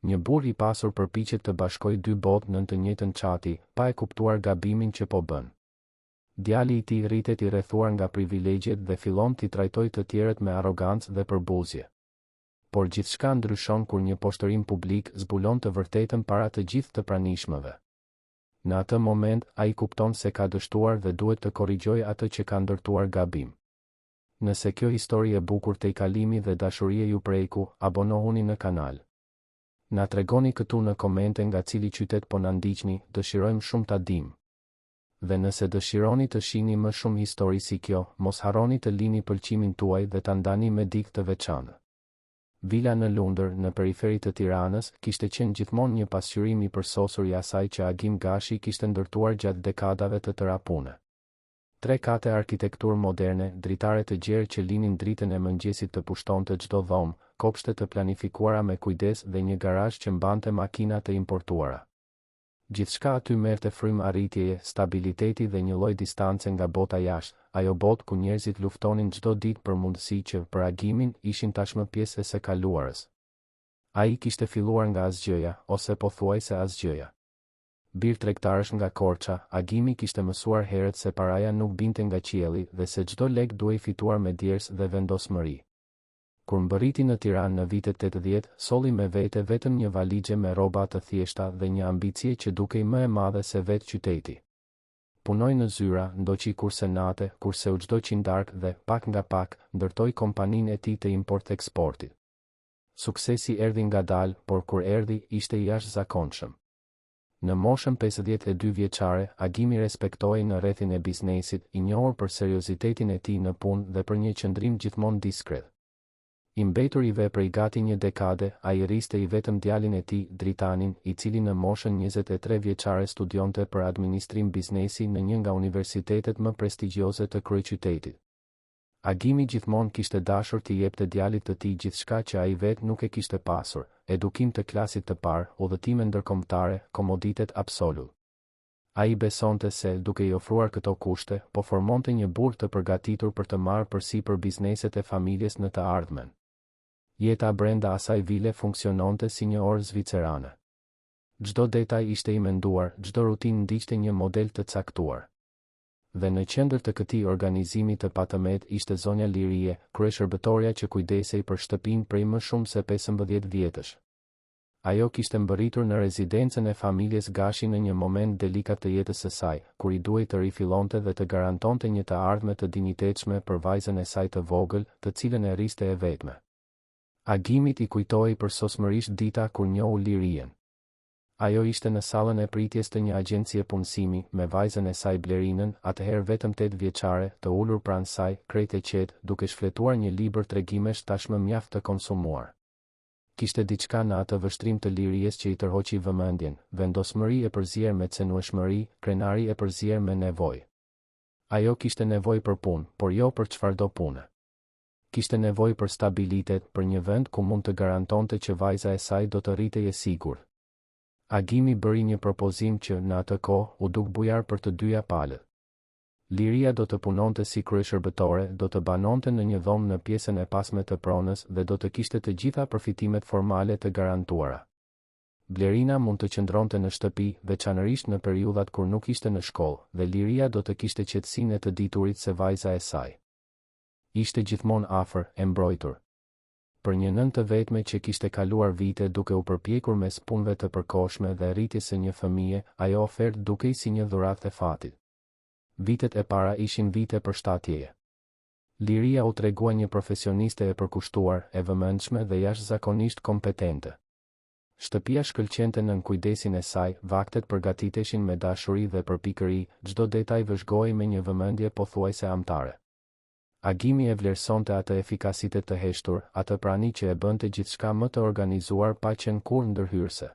Një burrë i pasur përpiqet të bashkojë dy botë nën të njëjtën çati, pa e kuptuar gabimin që po bën. Djali i tij rritet i rrethuar nga privilegjet dhe fillon t'i trajtojë të tjerët me arrogancë dhe përbuzje. Por gjithçka ndryshon kur një poshtërim publik zbulon të vërtetën para të gjithë të pranishmëve. Në atë moment, ai kupton se ka dështuar dhe duhet të korrigjojë atë që ka ndërtuar gabim. Nëse kjo histori e bukur tejkalimi dhe dashurie ju preku, abonohuni në kanal. Na tregoni këtu në komente nga cili qytet po na ndiqni, dëshirojmë shumë ta dimë. Dhe nëse dëshironi të shihni më shumë histori si kjo, mos harroni të lini pëlqimin tuaj dhe ta ndani me dikë të veçantë. Vila në Lundër, në periferi të Tiranës, kishte qenë gjithmonë një pasqyrim i përsosur i asaj që Agim Gashi kishte ndërtuar gjatë dekadave të tëra pune. Tre kate arkitekturë moderne, dritare të gjerë që linin dritën e mëngjesit të pushtonte çdo dhomë, kopshte të planifikuara me kujdes dhe një garazh që mbante makina të importuara. Gjithçka aty merrte frymë arritjeje, stabiliteti dhe një lloj distance nga bota jashtë, ajo botë ku njerëzit luftonin çdo ditë për mundësi që, për Agimin, ishin tashmë pjesë e së kaluarës. Ai kishte filluar nga asgjëja, ose pothuajse asgjëja. Bir tregtarësh nga Korça, Agimi kishte mësuar herët se paraja nuk binte nga qielli dhe se çdo lek duhej fituar me djersë dhe vendosmëri. Kur mbërriti në Tiranë në vitet 80, solli me vete vetëm një valixhe me rroba të thjeshta dhe një ambicie që dukej më e madhe se vetë qyteti. Punoi në zyra, ndoqi kurse nate, kurseu çdo qindarkë dhe, pak nga pak, ndërtoi kompaninë e tij të import-eksportit. Suksesi erdhi ngadalë, por kur erdhi, ishte i jashtëzakonshëm. Në moshën 52 vjeçare, Agimi respektohej në rrethin e biznesit, i njohur për seriozitetin e tij në punë dhe për një qëndrim gjithmonë diskret. I mbetur i ve prej gati një dekade, ai rriste i vetëm djalin e tij, Dritanin, i cili në moshën 23 vjeçare studionte për administrim biznesi në një nga universitetet më prestigjioze të kryeqytetit. Agimi gjithmonë kishte dashur t'i jepte djalit të tij gjithçka që ai vetë nuk e kishte pasur, edukim të klasit të parë, udhëtime ndërkombëtare, komoditet absolut. Ai besonte se, duke i ofruar këto kushte, po formonte një burrë të përgatitur për të marrë përsipër bizneset e familjes në të ardhmen. Jeta brenda asaj vile funksiononte si një orë zvicerane. Çdo detaj ishte i menduar, çdo rutinë ndiqte një model të caktuar. Dhe në qendër të këtij organizimi të patëmetë ishte zonja Lirie, kryeshërbëtorja që kujdesej për shtëpinë prej më shumë se 15 vjetësh. Ajo kishte mbërritur në rezidencën e familjes Gashi në një moment delikat të jetës së saj, kur i duhej të rifillonte dhe të garantonte një të ardhme të dinjitetshme për vajzën e saj të vogël, të cilën e rriste e vetme. Agimit i kujtohej përsosmërisht dita kur njohu Lirien. Ajo ishte në sallën e pritjes të një agjencie punësimi, me vajzën e saj Blerinën, atëherë vetëm 8 vjeçare, të ulur pranë saj, krejt e qetë, duke shfletuar një libër tregimesh tashmë mjaft të konsumuar. Kishte diçka në atë vështrim të Liries që i tërhoqi vëmendjen, vendosmëri e përzier me cenueshmëri, krenari e përzier me nevojë. Ajo kishte nevojë për punë, por jo për çfarëdo pune. Kishte nevojë për stabilitet, për një vend ku mund të garantonte që vajza e saj do të rritej e sigurt. Agimi bëri një propozim që, në atë kohë, u duk bujar për të dyja palët. Liria do të punonte si kryeshërbëtore, do të banonte në një dhomë në pjesën e pasme të pronës dhe do të kishte të gjitha përfitimet formale të garantuara. Blerina mund të qëndronte në shtëpi, veçanërisht në periudhat kur nuk ishte në shkollë, dhe Liria do të kishte qetësinë e të diturit se vajza e saj ishte gjithmonë afër, e mbrojtur. Për një nënë të vetme që kishte kaluar vite duke u përpjekur mes punëve të përkohshme dhe rritjes së një fëmije, ajo ofertë dukej si një dhuratë e fatit. Vitet e para ishin vite përshtatjeje. Liria u tregua një profesioniste e përkushtuar, e vëmendshme dhe jashtëzakonisht kompetente. Shtëpia shkëlqente nën kujdesin e saj, vaktet përgatiteshin me dashuri dhe përpikëri, çdo detaj vëzhgohej me një vëmendje pothuajse amtare. Agimi e vlerësonte atë efikasitet të heshtur, atë prani që e bënte gjithçka më të organizuar pa qenë kurrë ndërhyrëse.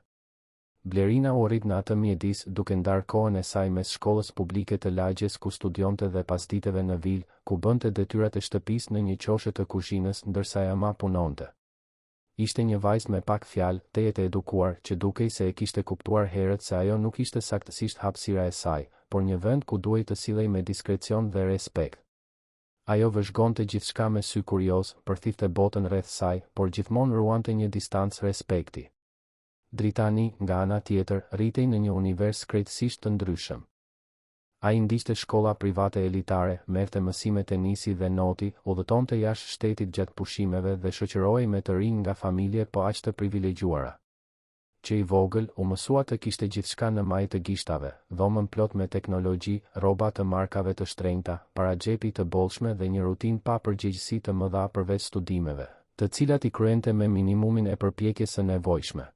Blerina u rrit në atë mjedis, duke ndarë kohën e saj mes shkollës publike të lagjes ku studionte dhe pasditeve në vilë, ku bënte detyrat e shtëpisë në një qoshe të kuzhinës ndërsa e ëma punonte. Ishte një vajzë me pak fjalë, tejet e edukuar, që dukej se e kishte kuptuar herët se ajo nuk ishte saktësisht hapësira e saj, por një vend ku duhej të sillej me diskrecion dhe respekt. Ajo vëzhgonte gjithçka me sy kurioz, përthithte botën rreth saj, por gjithmonë ruante një distancë respekti. Dritani, nga ana tjetër, rritej në një univers krejtësisht të ndryshëm. Ai ndiqte shkolla private elitare, merrte mësime tenisi dhe noti, udhëtonte jashtë shtetit gjatë pushimeve dhe shoqërohej me të rinj nga familje po aq të privilegjuara. Që i vogël, u mësua të kishte gjithçka në majë të gishtave, dhomën plot me teknologji, rroba të markave të shtrenjta, para xhepi të bollshme dhe një rutinë pa përgjegjësi të mëdha përveç studimeve, të cilat i kryente me minimumin e përpjekjes së nevojshme.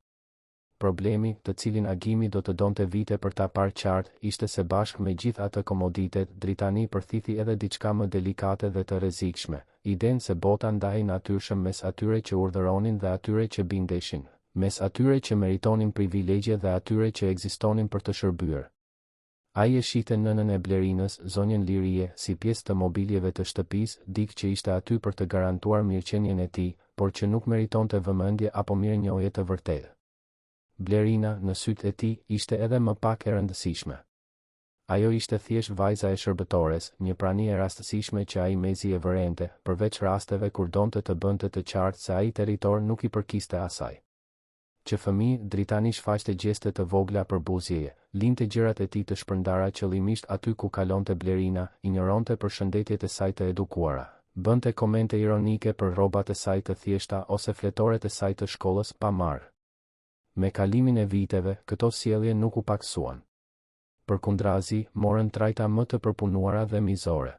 Problemi, të cilin Agimi do të donte vite për ta parë qartë, ishte se bashkë me gjithë atë komoditet, Dritani përthithi edhe diçka më delikate dhe të rrezikshme, idenë se bota ndahej natyrshëm mes atyre që urdhëronin dhe atyre që bindeshin, mes atyre që meritonin privilegje dhe atyre që ekzistonin për të shërbyer. Ai e shihte nënën e Blerinës, zonjën Lirie, si pjesë të mobiljeve të shtëpisë, dikë që ishte aty për të garantuar mirëqenien e tij, por që nuk meritonte vëmendje apo mirënjohje të vërtetë. Blerina, në sytë e tij, ishte edhe më pak e rëndësishme. Ajo ishte thjesht vajza e shërbëtores, një prani e rastësishme që ai mezi e vërente, përveç rasteve kur donte të bënte të qartë se ai territor nuk i përkiste asaj. Që fëmijë, Dritani shfaqte gjeste të vogla përbuzjeje, linte gjërat e tij të shpërndara qëllimisht aty ku kalonte Blerina, injoronte përshëndetjet e saj të edukuara, bënte komente ironike për rrobat e saj të thjeshta ose fletoret e saj të shkollës pa marrë. Me kalimin e viteve, këto sjellje nuk u pakësuan. Përkundrazi, morën trajta më të përpunuara dhe mizore.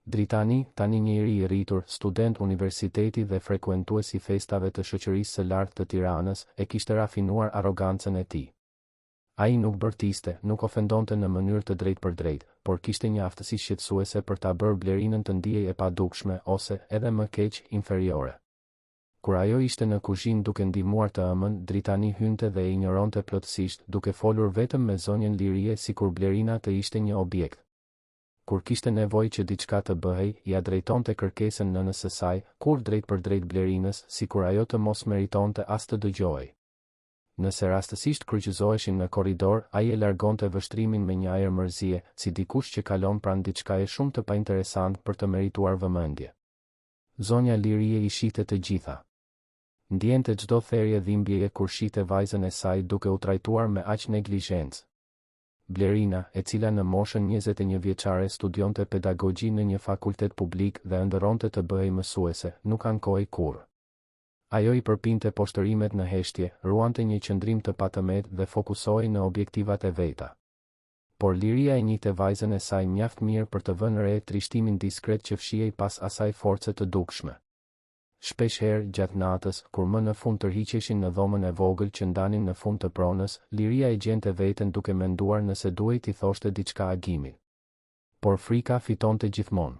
Dritani, tani një i ri i rritur, student universiteti dhe frekuentues i festave të shoqërisë së lartë të Tiranës, e kishte rafinuar arrogancën e tij. Ai nuk bërtiste, nuk ofendonte në mënyrë të drejtpërdrejtë, por kishte një aftësi shqetësuese për ta bërë Blerinën të ndihej e padukshme ose, edhe më keq, inferiore. Kur ajo ishte në kuzhinë duke ndihmuar të ëmën, Dritani hynte dhe e injoronte plotësisht, duke folur vetëm me zonjën Lirie sikur Blerina të ishte një objekt. Kur kishte nevojë që diçka të bëhej, ia drejtonte kërkesën nënës së saj, kurrë drejtpërdrejt Blerinës, sikur ajo të mos meritonte as të dëgjohej. Nëse rastësisht kryqëzoheshin në korridor, ai e largonte vështrimin me një ajër mërzie, si dikush që kalon pranë diçkaje shumë të painteresant për të merituar vëmendje. Zonja Lirie i shihte të gjitha. Ndiente çdo therje dhimbjeje kur shihte vajzën e saj duke u trajtuar me aq neglizhencë. Blerina, e cila në moshën 21 vjeçare studionte pedagogji në një fakultet publik dhe ëndërronte të bëhej mësuese, nuk ankohej kurrë. Ajo i përpinte poshtërimet në heshtje, ruante një qëndrim të patëmetë dhe fokusohej në objektivat e veta. Por Liria e njihte vajzën e saj mjaft mirë për të vënë re trishtimin diskret që fshihej pas asaj force të dukshme. Shpesh herë, gjatë natës, kur më në fund tërhiqeshin në dhomën e vogël që ndanin në fund të pronës, Liria e gjente veten duke menduar nëse duhej t'i thoshte diçka Agimit. Por frika fitonte gjithmonë.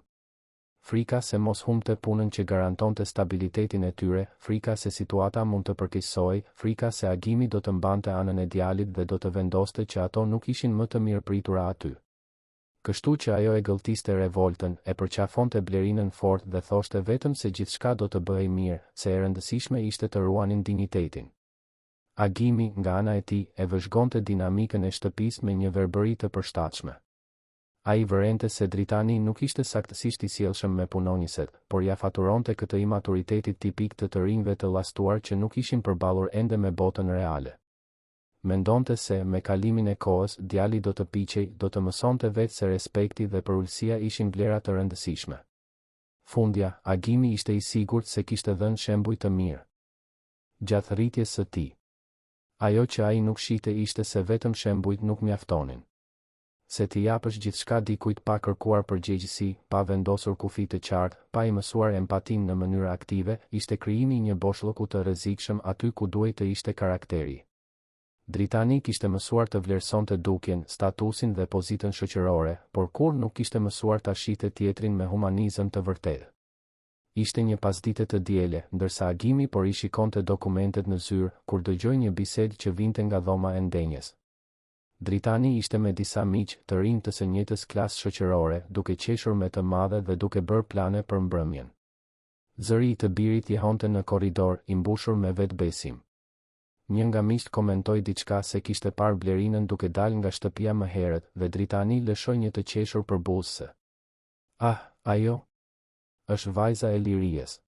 Frika se mos humbte punën që garantonte stabilitetin e tyre, frika se situata mund të përkeqësohej, frika se Agimi do të mbante anën e djalit dhe do të vendoste që ato nuk ishin më të mirëpritura aty. Kështu që ajo e gëlltiste revoltën, e përqafonte Blerinën fort dhe thoshte vetëm se gjithçka do të bëhej mirë, se e rëndësishme ishte të ruanin dinjitetin. Agimi, nga ana e tij, e vëzhgonte dinamikën e shtëpisë me një verbëri të përshtatshme. Ai vërente se Dritani nuk ishte saktësisht i sjellshëm me punonjëset, por ia faturonte këtë imaturitetit tipik të të rinjve të llastuar që nuk ishin përballur ende me botën reale. Mendonte se, me kalimin e kohës, djali do të piqej, do të mësonte vetë se respekti dhe përulësia ishin vlera të rëndësishme. Fundja, Agimi ishte i sigurt se kishte dhënë shembuj të mirë. Gjatë rritjes së tij. Ajo që ai nuk shihte ishte se vetëm shembujt nuk mjaftonin. Se t'i japësh gjithçka dikujt pa kërkuar përgjegjësi, pa vendosur kufij të qartë, pa i mësuar empatinë në mënyrë aktive, ishte krijimi i një boshllëku të rrezikshëm aty ku duhej të ishte karakteri. Dritani kishte mësuar të vlerësonte dukjen, statusin dhe pozitën shoqërore, por kurrë nuk kishte mësuar ta shihte tjetrin me humanizëm të vërtetë. Ishte një pasdite të diele, ndërsa Agimi po rishikonte dokumentet në zyrë, kur dëgjoi një bisedë që vinte nga dhoma e ndenjjes. Dritani ishte me disa miq, të rinj të së njëjtës klasë shoqërore, duke qeshur me të madhe dhe duke bërë plane për mbrëmjen. Zëri i të birit jehonte në korridor, i mbushur me vetëbesim. Një nga miqtë komentoi diçka se kishte parë Blerinën duke dalë nga shtëpia më herët, dhe Dritani lëshoi një të qeshur përbuzëse. Ah, ajo? Është vajza e Liries.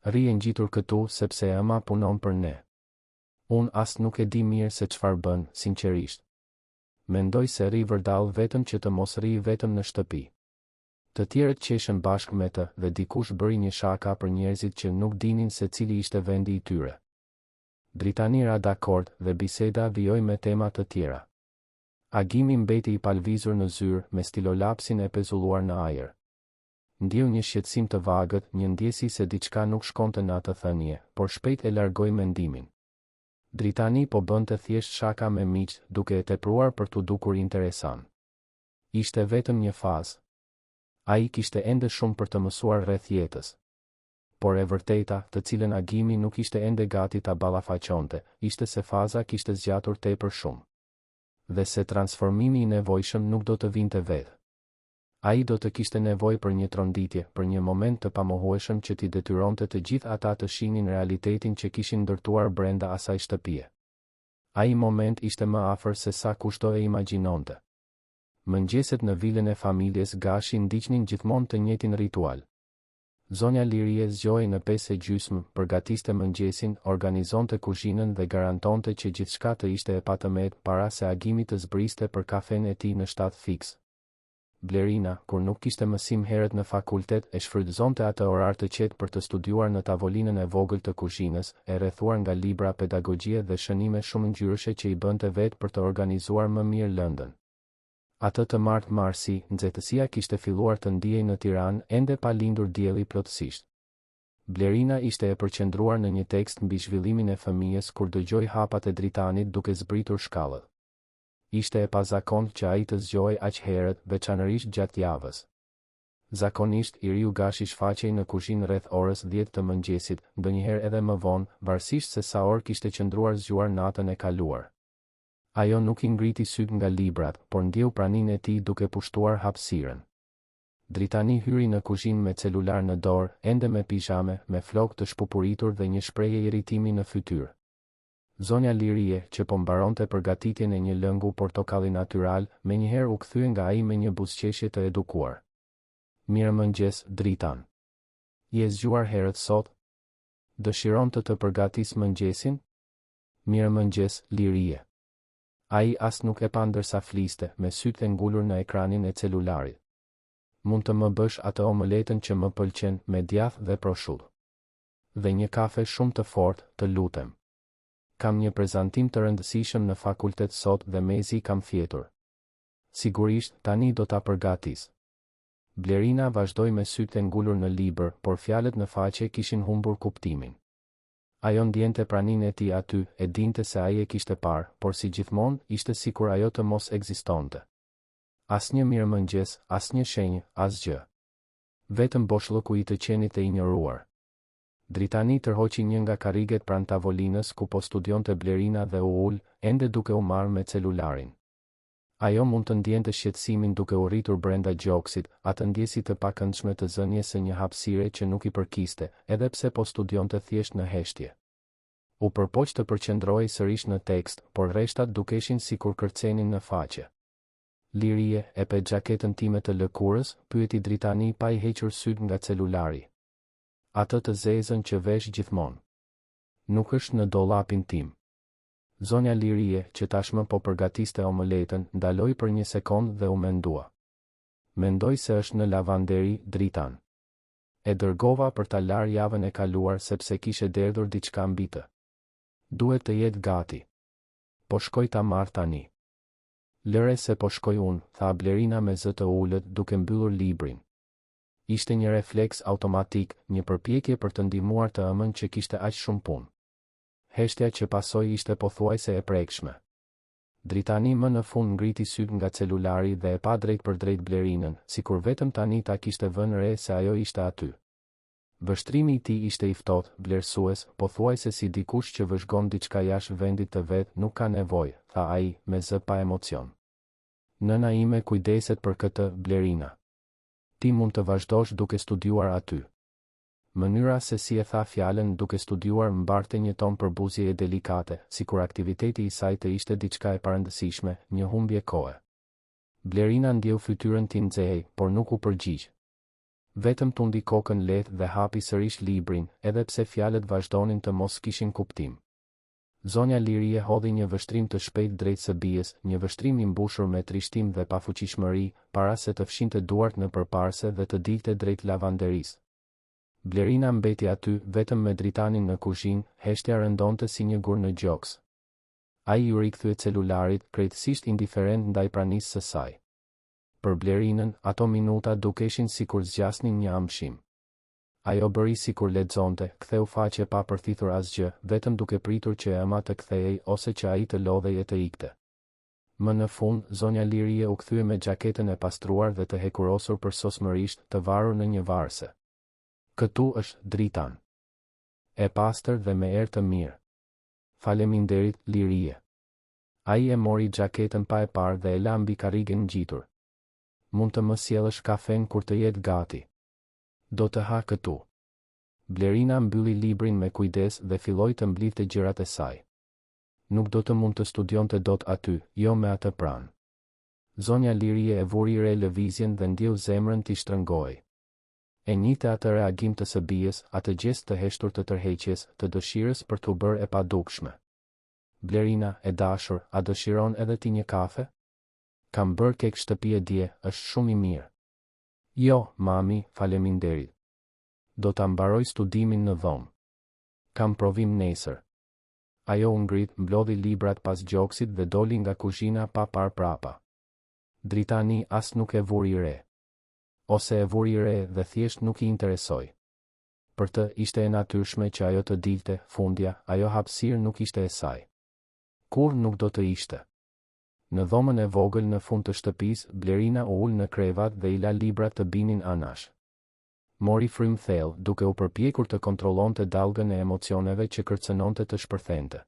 Rri e ngjitur këtu sepse e ëma punon për ne. Unë as nuk e di mirë se çfarë bën, sinqerisht. Mendoj se rri vërdallë vetëm që të mos rrijë vetëm në shtëpi. Të tjerët qeshën bashkë me të dhe dikush bëri një shaka për njerëzit që nuk dinin se cili ishte vendi i tyre. Dritani ra dakord dhe biseda vijoi me tema të tjera. Agimi mbeti i palëvizur në zyrë, me stilolapsin e pezulluar në ajër. Ndjeu një shqetësim të vagët, një ndjesi se diçka nuk shkonte në atë thënie, por shpejt e largoi mendimin. Dritani po bënte thjesht shaka me miqtë, duke e tepruar për t'u dukur interesant. Ishte vetëm një fazë. Ai kishte ende shumë për të mësuar rreth jetës. Por e vërteta, të cilën Agimi nuk ishte ende gati ta ballafaqonte, ishte se faza kishte zgjatur tepër shumë. Dhe se transformimi i nevojshëm nuk do të vinte vetë. Ai do të kishte nevojë për një tronditje, për një moment të pamohueshëm që t'i detyronte të gjithë ata të shihnin realitetin që kishin ndërtuar brenda asaj shtëpie. Ai moment ishte më afër se sa kushdo e imagjinonte. Mëngjeset në vilën e familjes Gashi ndiqnin gjithmonë të njëjtin ritual. Zonja Lirie zgjohej në pesë e gjysmë, përgatiste mëngjesin, organizonte kuzhinën dhe garantonte që gjithçka të ishte e patëmetë para se Agimi të zbriste për kafenë e tij në shtatë fiks. Blerina, kur nuk kishte mësim herët në fakultet, e shfrytëzonte atë orar të qetë për të studiuar në tavolinën e vogël të kuzhinës, e rrethuar nga libra pedagogjie dhe shënime shumëngjyrëshe që i bënte vetë për të organizuar më mirë lëndën. Atë të martë marsi, nxehtësia kishte filluar të ndihej në Tiranë ende pa lindur dielli plotësisht. Blerina ishte e përqendruar në një tekst mbi zhvillimin e fëmijës kur dëgjoi hapat e Dritanit duke zbritur shkallët. Ishte e pazakontë që ai të zgjohej aq herët, veçanërisht gjatë javës. Zakonisht, i riu Gashi shfaqej në kuzhinë rreth orës dhjetë të mëngjesit, ndonjëherë edhe më vonë, varësisht se sa orë kishte qëndruar zgjuar natën e kaluar. Ajo nuk i ngriti sytë nga librat, por ndjeu praninë e tij duke pushtuar hapësirën. Dritani hyri në kuzhinë me celular në dorë, ende me pizhame, me flokë të shpupuritur dhe një shprehje irritimi në fytyrë. Zonja Lirie, që po mbaronte përgatitjen e një lëngu portokalli natyral, menjëherë u kthye nga ai me një buzëqeshje të edukuar. Mirëmëngjes, Dritan. Je zgjuar herët sot? Dëshiron të të përgatis mëngjesin? Mirëmëngjes, Lirie. Ai as nuk e pa ndërsa fliste, me sytë e ngulur në ekranin e celularit. Mund të më bësh atë omëletën që më pëlqen, me djathë dhe proshutë. Dhe një kafe shumë të fortë, të lutem. Kam një prezantim të rëndësishëm në fakultet sot dhe mezi kam fjetur. Sigurisht, tani do ta përgatis. Blerina vazhdoi me sytë e ngulur në libër, por fjalët në faqe kishin humbur kuptimin. Ajo ndjente praninë e tij aty, e dinte se ai e kishte parë, por si gjithmonë, ishte sikur ajo të mos ekzistonte. Asnjë mirëmëngjes, asnjë shenjë, asgjë. Vetëm boshllëku i të qenit e injoruar. Dritani tërhoqi një nga karriget pranë tavolinës ku po studionte Blerina dhe u ul, ende duke u marrë me celularin. Ajo mund të ndjente shqetësimin duke u rritur brenda gjoksit, atë ndjesi të pakëndshme të zënies së një hapësire që nuk i përkiste, edhe pse po studionte thjesht në heshtje. U përpoq të përqendrohej sërish në tekst, por rreshtat dukeshin sikur kërcenin në faqe. Lirie, e pe xhaketën time të lëkurës? pyeti Dritani pa i hequr sytë nga celulari. Atë të zezën që vesh gjithmonë. Nuk është në dollapin tim. Zonja Lirie, që tashmë po përgatiste omëletën, ndaloi për një sekondë dhe u mendua. Mendoj se është në lavanderi, Dritan. E dërgova për ta larë javën e kaluar sepse kishe derdhur diçka mbi të. Duhet të jetë gati. Po shkoj ta marr tani. Lëre se po shkoj unë, tha Blerina me zë të ulët, duke mbyllur librin. Ishte një refleks automatik, një përpjekje për të ndihmuar të ëmën që kishte aq shumë punë. Heshtja që pasoi ishte pothuajse e prekshme. Dritani më në fund ngriti sytë nga celulari dhe e pa drejtpërdrejt Blerinën, sikur vetëm tani ta kishte vënë re se ajo ishte aty. Vështrimi i tij ishte i ftohtë, vlerësues, pothuajse si dikush që vëzhgon diçka jashtë vendit të vet, nuk ka nevojë, tha ai, me zë pa emocion. Nëna ime kujdeset për këtë, Blerina. Ti mund të vazhdosh duke studiuar aty. Mënyra se si e tha fjalën duke studiuar mbarte një ton përbuzjeje delikate, sikur aktiviteti i saj të ishte diçka e parëndësishme, një humbje kohe. Blerina ndjeu fytyrën t'i nxehej, por nuk u përgjigj. Vetëm tundi kokën lehtë dhe hapi sërish librin, edhe pse fjalët vazhdonin të mos kishin kuptim. Zonja Lirie hodhi një vështrim të shpejtë drejt së bijës, një vështrim i mbushur me trishtim dhe pafuqishmëri, para se të fshinte duart në përparëse dhe të dilte drejt lavanderisë. Blerina mbeti aty, vetëm me Dritanin në kuzhinë, heshtja rëndonte si një gur në gjoks. Ai iu rikthye celularit, krejtësisht indiferent ndaj pranisë së saj. Për Blerinën, ato minuta dukeshin sikur zgjasnin një amshim. Ajo bëri sikur lexonte, ktheu faqe pa përthithur asgjë, vetëm duke pritur që e ëma të kthehej ose që ai të lodhej e të ikte. Më në fund, zonja Lirie u kthye me xhaketën e pastruar dhe të hekurosur përsosmërisht, të varur në një varëse. Këtu është, Dritan. E pastër dhe me erë të mirë. Faleminderit, Lirie. Ai e mori xhaketën pa e parë dhe e la mbi karrigen ngjitur. Mund të më sjellësh kafen kur të jetë gati. Do të ha këtu. Blerina mbylli librin me kujdes dhe filloi të mblidhte gjërat e saj. Nuk do të mund të studionte dot aty, jo me atë pranë. Zonja Lirie e vuri re lëvizjen dhe ndjeu zemrën t'i shtrëngohej. E njihte atë reagim të së bijës, atë gjest të heshtur të tërheqjes, të dëshirës për t'u bërë e padukshme. Blerina, e dashur, a dëshiron edhe ti një kafe? Kam bërë kek shtëpie dje, është shumë i mirë. Jo, mami, faleminderit. Do ta mbaroj studimin në dhomë. Kam provim nesër. Ajo u ngrit, mblodhi librat pas gjoksit dhe doli nga kuzhina pa parë prapa. Dritani as nuk e vuri re. Ose e vuri re dhe thjesht nuk i interesoi. Për të, ishte e natyrshme që ajo të dilte, fundja, ajo hapësirë nuk ishte e saj. Kurrë nuk do të ishte. Në dhomën e vogël në fund të shtëpisë, Blerina u ul në krevat dhe i la librat të binin anash. Mori frymë thellë, duke u përpjekur të kontrollonte dallgën e emocioneve që kërcënonte të shpërthente.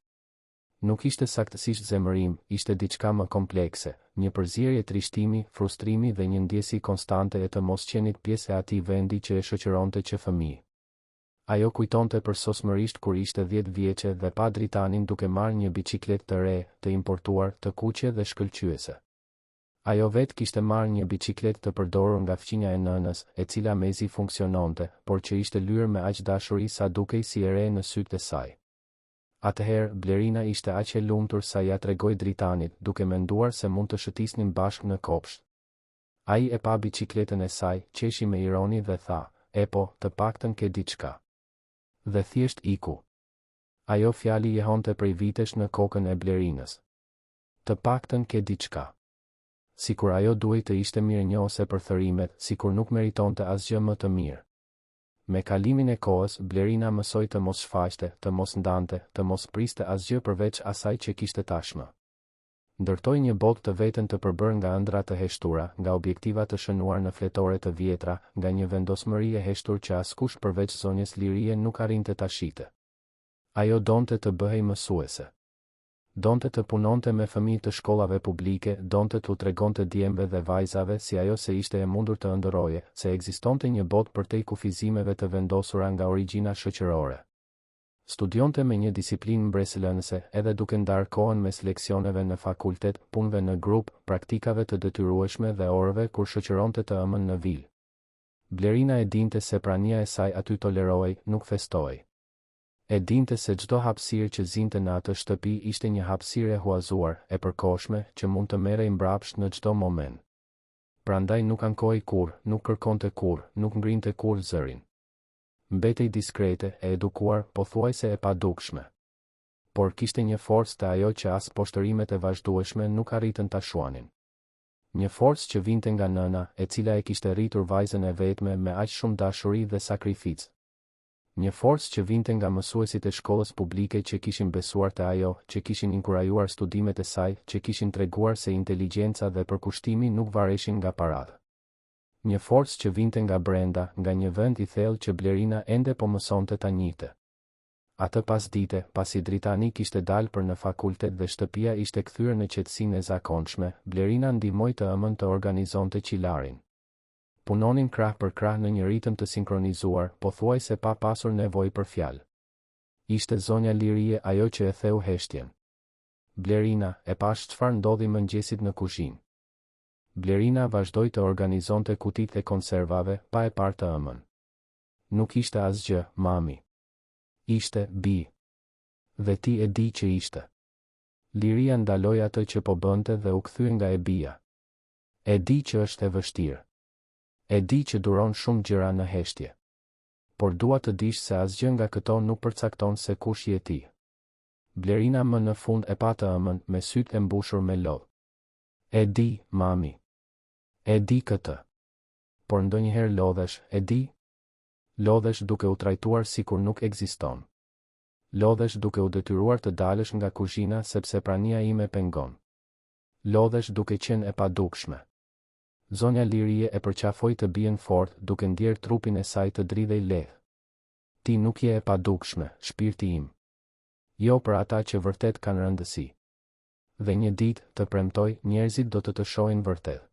Nuk ishte saktësisht zemërim, ishte diçka më komplekse, një përzierje trishtimi, frustrimi dhe një ndjesi konstante e të mos qenit pjesë e atij vendi që e shoqëronte që fëmijë. Ajo kujtonte përsosmërisht kur ishte dhjetë vjeçe dhe pa Dritanin duke marrë një biçikletë të re, të importuar, të kuqe dhe shkëlqyese. Ajo vetë kishte marrë një biçikletë të përdorur nga fqinja e nënës, e cila mezi funksiononte, por që ishte lyer me aq dashuri sa dukej si e re në sytë e saj. Atëherë, Blerina ishte aq e lumtur sa ia tregoi Dritanit, duke menduar se mund të shëtisnin bashkë në kopsht. Ai e pa biçikletën e saj, qeshi me ironi dhe tha, Epo, të paktën ke diçka. Dhe thjesht iku. Ajo fjali jehonte prej vitesh në kokën e Blerinës. Të paktën ke diçka. Sikur ajo duhej të ishte mirënjohëse për thërrimet, sikur nuk meritonte asgjë më të mirë. Me kalimin e kohës, Blerina mësoi të mos shfaqte, të mos ndante, të mos priste asgjë përveç asaj që kishte tashmë. Ndërtoi një botë të vetën të përbërë nga ëndrra të heshtura, nga objektiva të shënuar në fletore të vjetra, nga një vendosmëri e heshtur që askush përveç zonjës Lirie nuk arrinte ta shihte. Ajo donte të bëhej mësuese. Donte të punonte me fëmijë të shkollave publike, donte t'u tregonte djemve dhe vajzave si ajo se ishte e mundur të ëndërroje, se ekzistonte një botë përtej kufizimeve të vendosura nga origjina shoqërore. Studionte me një disiplinë mbresëlënëse, edhe duke ndarë kohën mes leksioneve në fakultet, punëve në grup, praktikave të detyrueshme dhe orëve kur shoqëronte të ëmën në vilë. Blerina e dinte se prania e saj aty tolerohej, nuk festohej. E dinte se çdo hapësirë që zinte në atë shtëpi ishte një hapësirë e huazuar, e përkohshme, që mund të merrej mbrapsht në çdo moment. Prandaj nuk ankohej kurrë, nuk kërkonte kurrë, nuk ngrinte kurrë zërin. Mbetej diskrete, e edukuar, pothuajse e padukshme. Por kishte një forcë te ajo që as poshtërimet e vazhdueshme nuk arritën ta shuanin. Një forcë që vinte nga nëna, e cila e kishte rritur vajzën e vetme me aq shumë dashuri dhe sakrificë. Një forcë që vinte nga mësuesit e shkollës publike që kishin besuar te ajo, që kishin inkurajuar studimet e saj, që kishin treguar se inteligjenca dhe përkushtimi nuk vareshin nga paratë. Një forcë që vinte nga brenda, nga një vend i thellë që Blerina ende po mësonte ta njihte. Atë pasdite, pasi Dritani kishte dalë për në fakultet dhe shtëpia ishte kthyer në qetësinë e zakonshme, Blerina ndihmoi të ëmën të organizonte qilarin. Punonin krah për krah në një ritëm të sinkronizuar, pothuajse pa pasur nevojë për fjalë. Ishte zonja Lirie ajo që e theu heshtjen. Blerina, e pashë çfarë ndodhi mëngjesit në kuzhinë. Blerina vazhdoi të organizonte kutitë e konservave, pa e parë të ëmën. Nuk ishte asgjë, mami. Ishte, bijë. Dhe ti e di që ishte. Liria ndaloi atë që po bënte dhe u kthye nga e bija. E di që është e vështirë. E di që duron shumë gjëra në heshtje. Por dua të dish se asgjë nga këto nuk përcakton se kush je ti. Blerina më në fund e pa të ëmën, me sytë e mbushur me lot. E di, mami. E di këtë. Por ndonjëherë lodhesh, e di? Lodhesh duke u trajtuar sikur nuk ekziston. Lodhesh duke u detyruar të dalësh nga kuzhina sepse prania ime pengon. Lodhesh duke qenë e padukshme. Zonja Lirie e përqafoi të bijën fort, duke ndjerë trupin e saj të dridhej lehtë. Ti nuk je e padukshme, shpirti im. Jo për ata që vërtet kanë rëndësi. Dhe një ditë, të premtoj, njerëzit do të të shohin vërtet.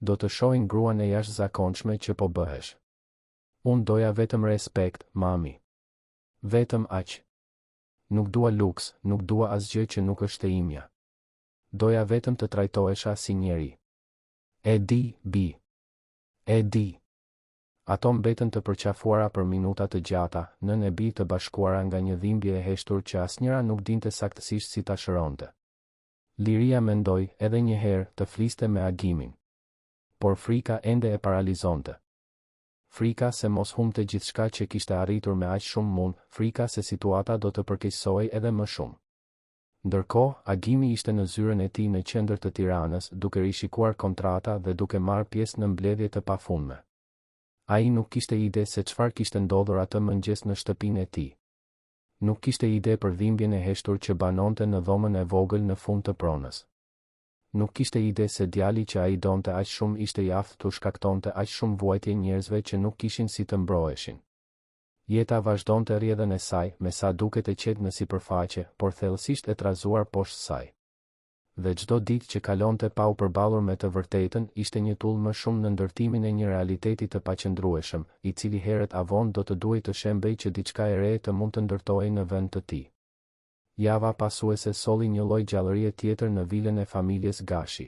Do të shohin gruan e jashtëzakonshme që po bëhesh. Unë doja vetëm respekt, mami. Vetëm aq. Nuk dua luks, nuk dua asgjë që nuk është e imja. Doja vetëm të trajtohesha si njeri. E di, bijë. E di. Ato mbetën të përqafuara për minuta të gjata, nënë e bijë të bashkuara nga një dhimbje e heshtur që asnjëra nuk dinte saktësisht si ta shëronte. Liria mendoi, edhe një herë, të fliste me Agimin. Por frika ende e paralizonte. Frika se mos humbte gjithçka që kishte arritur me aq shumë mund, frika se situata do të përkeqësohej edhe më shumë. Ndërkohë, Agimi ishte në zyrën e tij në qendër të Tiranës, duke rishikuar kontrata dhe duke marrë pjesë në mbledhje të pafundme. Ai nuk kishte ide se çfarë kishte ndodhur atë mëngjes në shtëpinë e tij. Nuk kishte ide për dhimbjen e heshtur që banonte në dhomën e vogël në fund të pronës. Nuk kishte ide se djali që ai donte aq shumë ishte i aftë t'u shkaktonte aq shumë vuajtje njerëzve që nuk kishin si të mbroheshin. Jeta vazhdonte rrjedhën e saj, me sa duket e qetë në sipërfaqe, por thellësisht e trazuar poshtë saj. Dhe çdo ditë që kalonte pa u përballur me të vërtetën, ishte një tullë më shumë në ndërtimin e një realiteti të paqëndrueshëm, i cili herët a vonë do të duhej të shembej që diçka e re të mund të ndërtohej në vend të tij. Java pasuese solli një lloj gjallërie tjetër në vilën e familjes Gashi.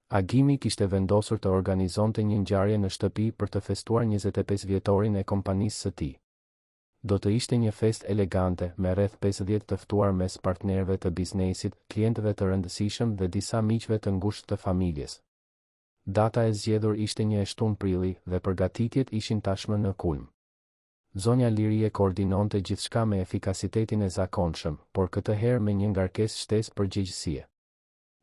Agimi kishte vendosur të organizonte një ngjarje në shtëpi për të festuar 25 vjetorin e kompanisë së tij. Do të ishte një festë elegante, me rreth 50 të ftuar mes partnerëve të biznesit, klientëve të rëndësishëm dhe disa miqve të ngushtë të familjes. Data e zgjedhur ishte një e shtunë prilli dhe përgatitjet ishin tashmë në kulm. Zonja Lirie koordinonte gjithçka me efikasitetin e zakonshëm, por këtë herë me një ngarkesë shtesë përgjegjësie.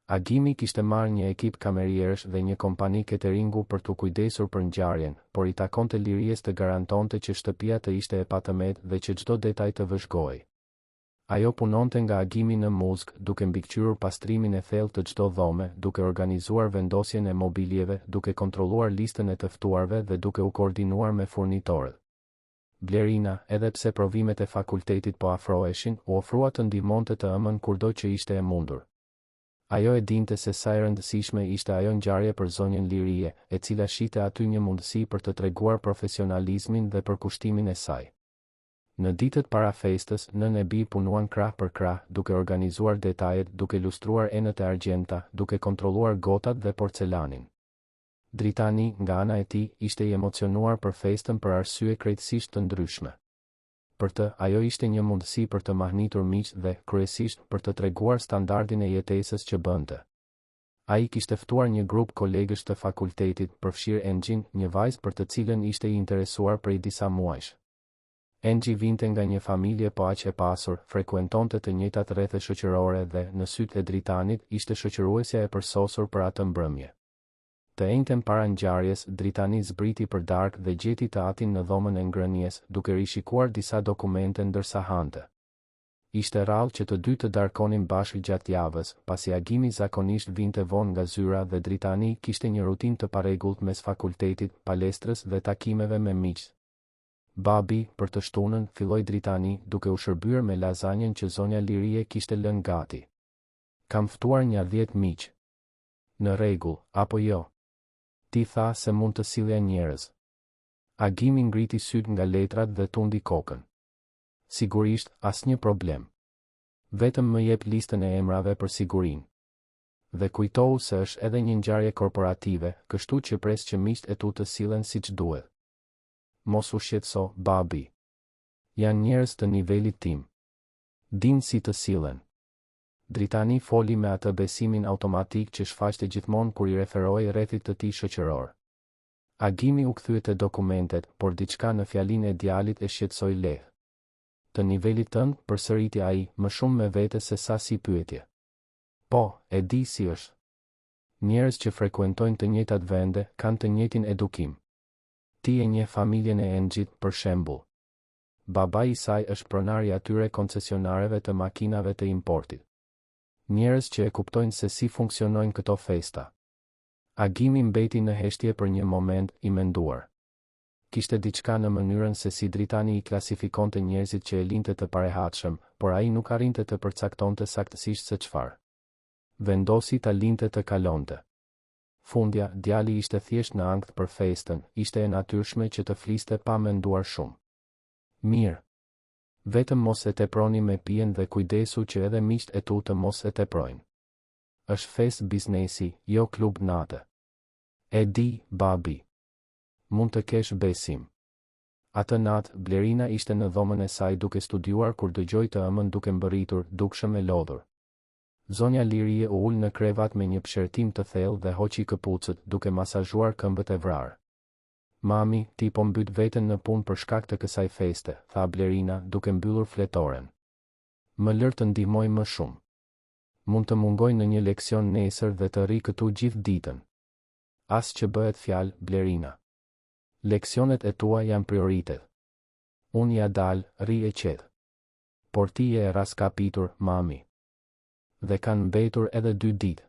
Agimi kishte marrë një ekip kamerierësh dhe një kompani keteringu për t'u kujdesur për ngjarjen, por i takonte Liries të garantonte që shtëpia të ishte e patëmetë dhe që çdo detaj të vëzhgohej. Ajo punonte nga Agimi në muzg, duke mbikëqyrur pastrimin e thellë të çdo dhome, duke organizuar vendosjen e mobiljeve, duke kontrolluar listën e të ftuarve dhe duke u koordinuar me furnitorët. Blerina, edhe pse provimet e fakultetit po afroheshin, u ofrua të ndihmonte të ëmën kurdo që ishte e mundur. Ajo e dinte se sa e rëndësishme ishte ajo ngjarje për zonjën Lirie, e cila shihte aty një mundësi për të treguar profesionalizmin dhe përkushtimin e saj. Në ditët para festës, nënë e bijë punuan krah për krah, duke organizuar detajet, duke lustruar enët e argjendta, duke kontrolluar gotat dhe porcelanin. Dritani, nga ana e tij, ishte i emocionuar për festën për arsye krejtësisht të ndryshme. Për të, ajo ishte një mundësi për të mahnitur miqtë dhe, kryesisht, për të treguar standardin e jetesës që bënte. Ai kishte ftuar një grup kolegësh të fakultetit, përfshirë Enxhin, një vajzë për të cilën ishte i interesuar prej disa muajsh. Enxhi vinte nga një familje po aq e pasur, frekuentonte të njëjtat rrethe shoqërore dhe, në sytë e Dritanit, ishte shoqëruesja e përsosur për atë mbrëmje. Të enjten para ngjarjes, Dritani zbriti për darkë dhe gjeti të atin në dhomën e ngrënies, duke rishikuar disa dokumente ndërsa hante. Ishte rrallë që të dy të darkonin bashkë gjatë javës, pasi Agimi zakonisht vinte vonë nga zyra dhe Dritani kishte një rutinë të parregullt mes fakultetit, palestrës dhe takimeve me miqtë. Babi, për të shtunën, filloi Dritani, duke u shërbyer me lazanjën që zonja Lirie kishte lënë gati. Kam ftuar nja dhjetë miq. Në rregull, apo jo? Ti the se mund të sillja njerëz. Agimi ngriti sytë nga letrat dhe tundi kokën. Sigurisht, asnjë problem. Vetëm më jep listën e emrave për sigurinë. Dhe kujtohu se është edhe një ngjarje korporative, kështu që pres që miqtë e tu të sillen siç duhet. Mos u shqetëso, babi. Janë njerëz të nivelit tim. Dinë si të sillen. Dritani foli me atë besimin automatik që shfaqte gjithmonë kur i referohej rrethit të tij shoqëror. Agimi u kthye te dokumentet, por diçka në fjalinë e djalit e shqetësoi lehtë. Të nivelit tënd, përsëriti ai, më shumë me vete se sa si pyetje. Po, e di si është. Njerëz që frekuentojnë të njëjtat vende, kanë të njëjtin edukim. Ti e njeh familjen e Enxhit, për shembull. Babai i saj është pronar i atyre koncesionareve të makinave të importit. Njerëz që e kuptojnë se si funksionojnë këto festa. Agimi mbeti në heshtje për një moment, i menduar. Kishte diçka në mënyrën se si Dritani i klasifikonte njerëzit që e linte të parehatshëm, por ai nuk arrinte të përcaktonte saktësisht se çfarë. Vendosi ta linte të kalonte. Fundja, djali ishte thjesht në ankth për festën, ishte e natyrshme që të fliste pa menduar shumë. Mirë. Vetëm mos e teproni me pijen dhe kujdesu që edhe miqtë e tu të mos e teprojnë. Është festë biznesi, jo klub nate. E di, babi. Mund të kesh besim. Atë natë, Blerina ishte në dhomën e saj duke studiuar kur dëgjoi të ëmën duke mbërritur, dukshëm e lodhur. Zonja Lirie u ul në krevat me një psherëtimë të thellë dhe hoqi këpucët, duke masazhuar këmbët e vrarë. Mami, ti po mbyt veten në punë për shkak të kësaj feste, tha Blerina, duke mbyllur fletoren. Më lër të ndihmoj më shumë. Mund të mungoj në një leksion nesër dhe të rri këtu gjithë ditën. As që bëhet fjalë, Blerina. Leksionet e tua janë prioritet. Unë ia dal, rri e qetë. Por ti je e rraskapitur, mami. Dhe kanë mbetur edhe dy ditë.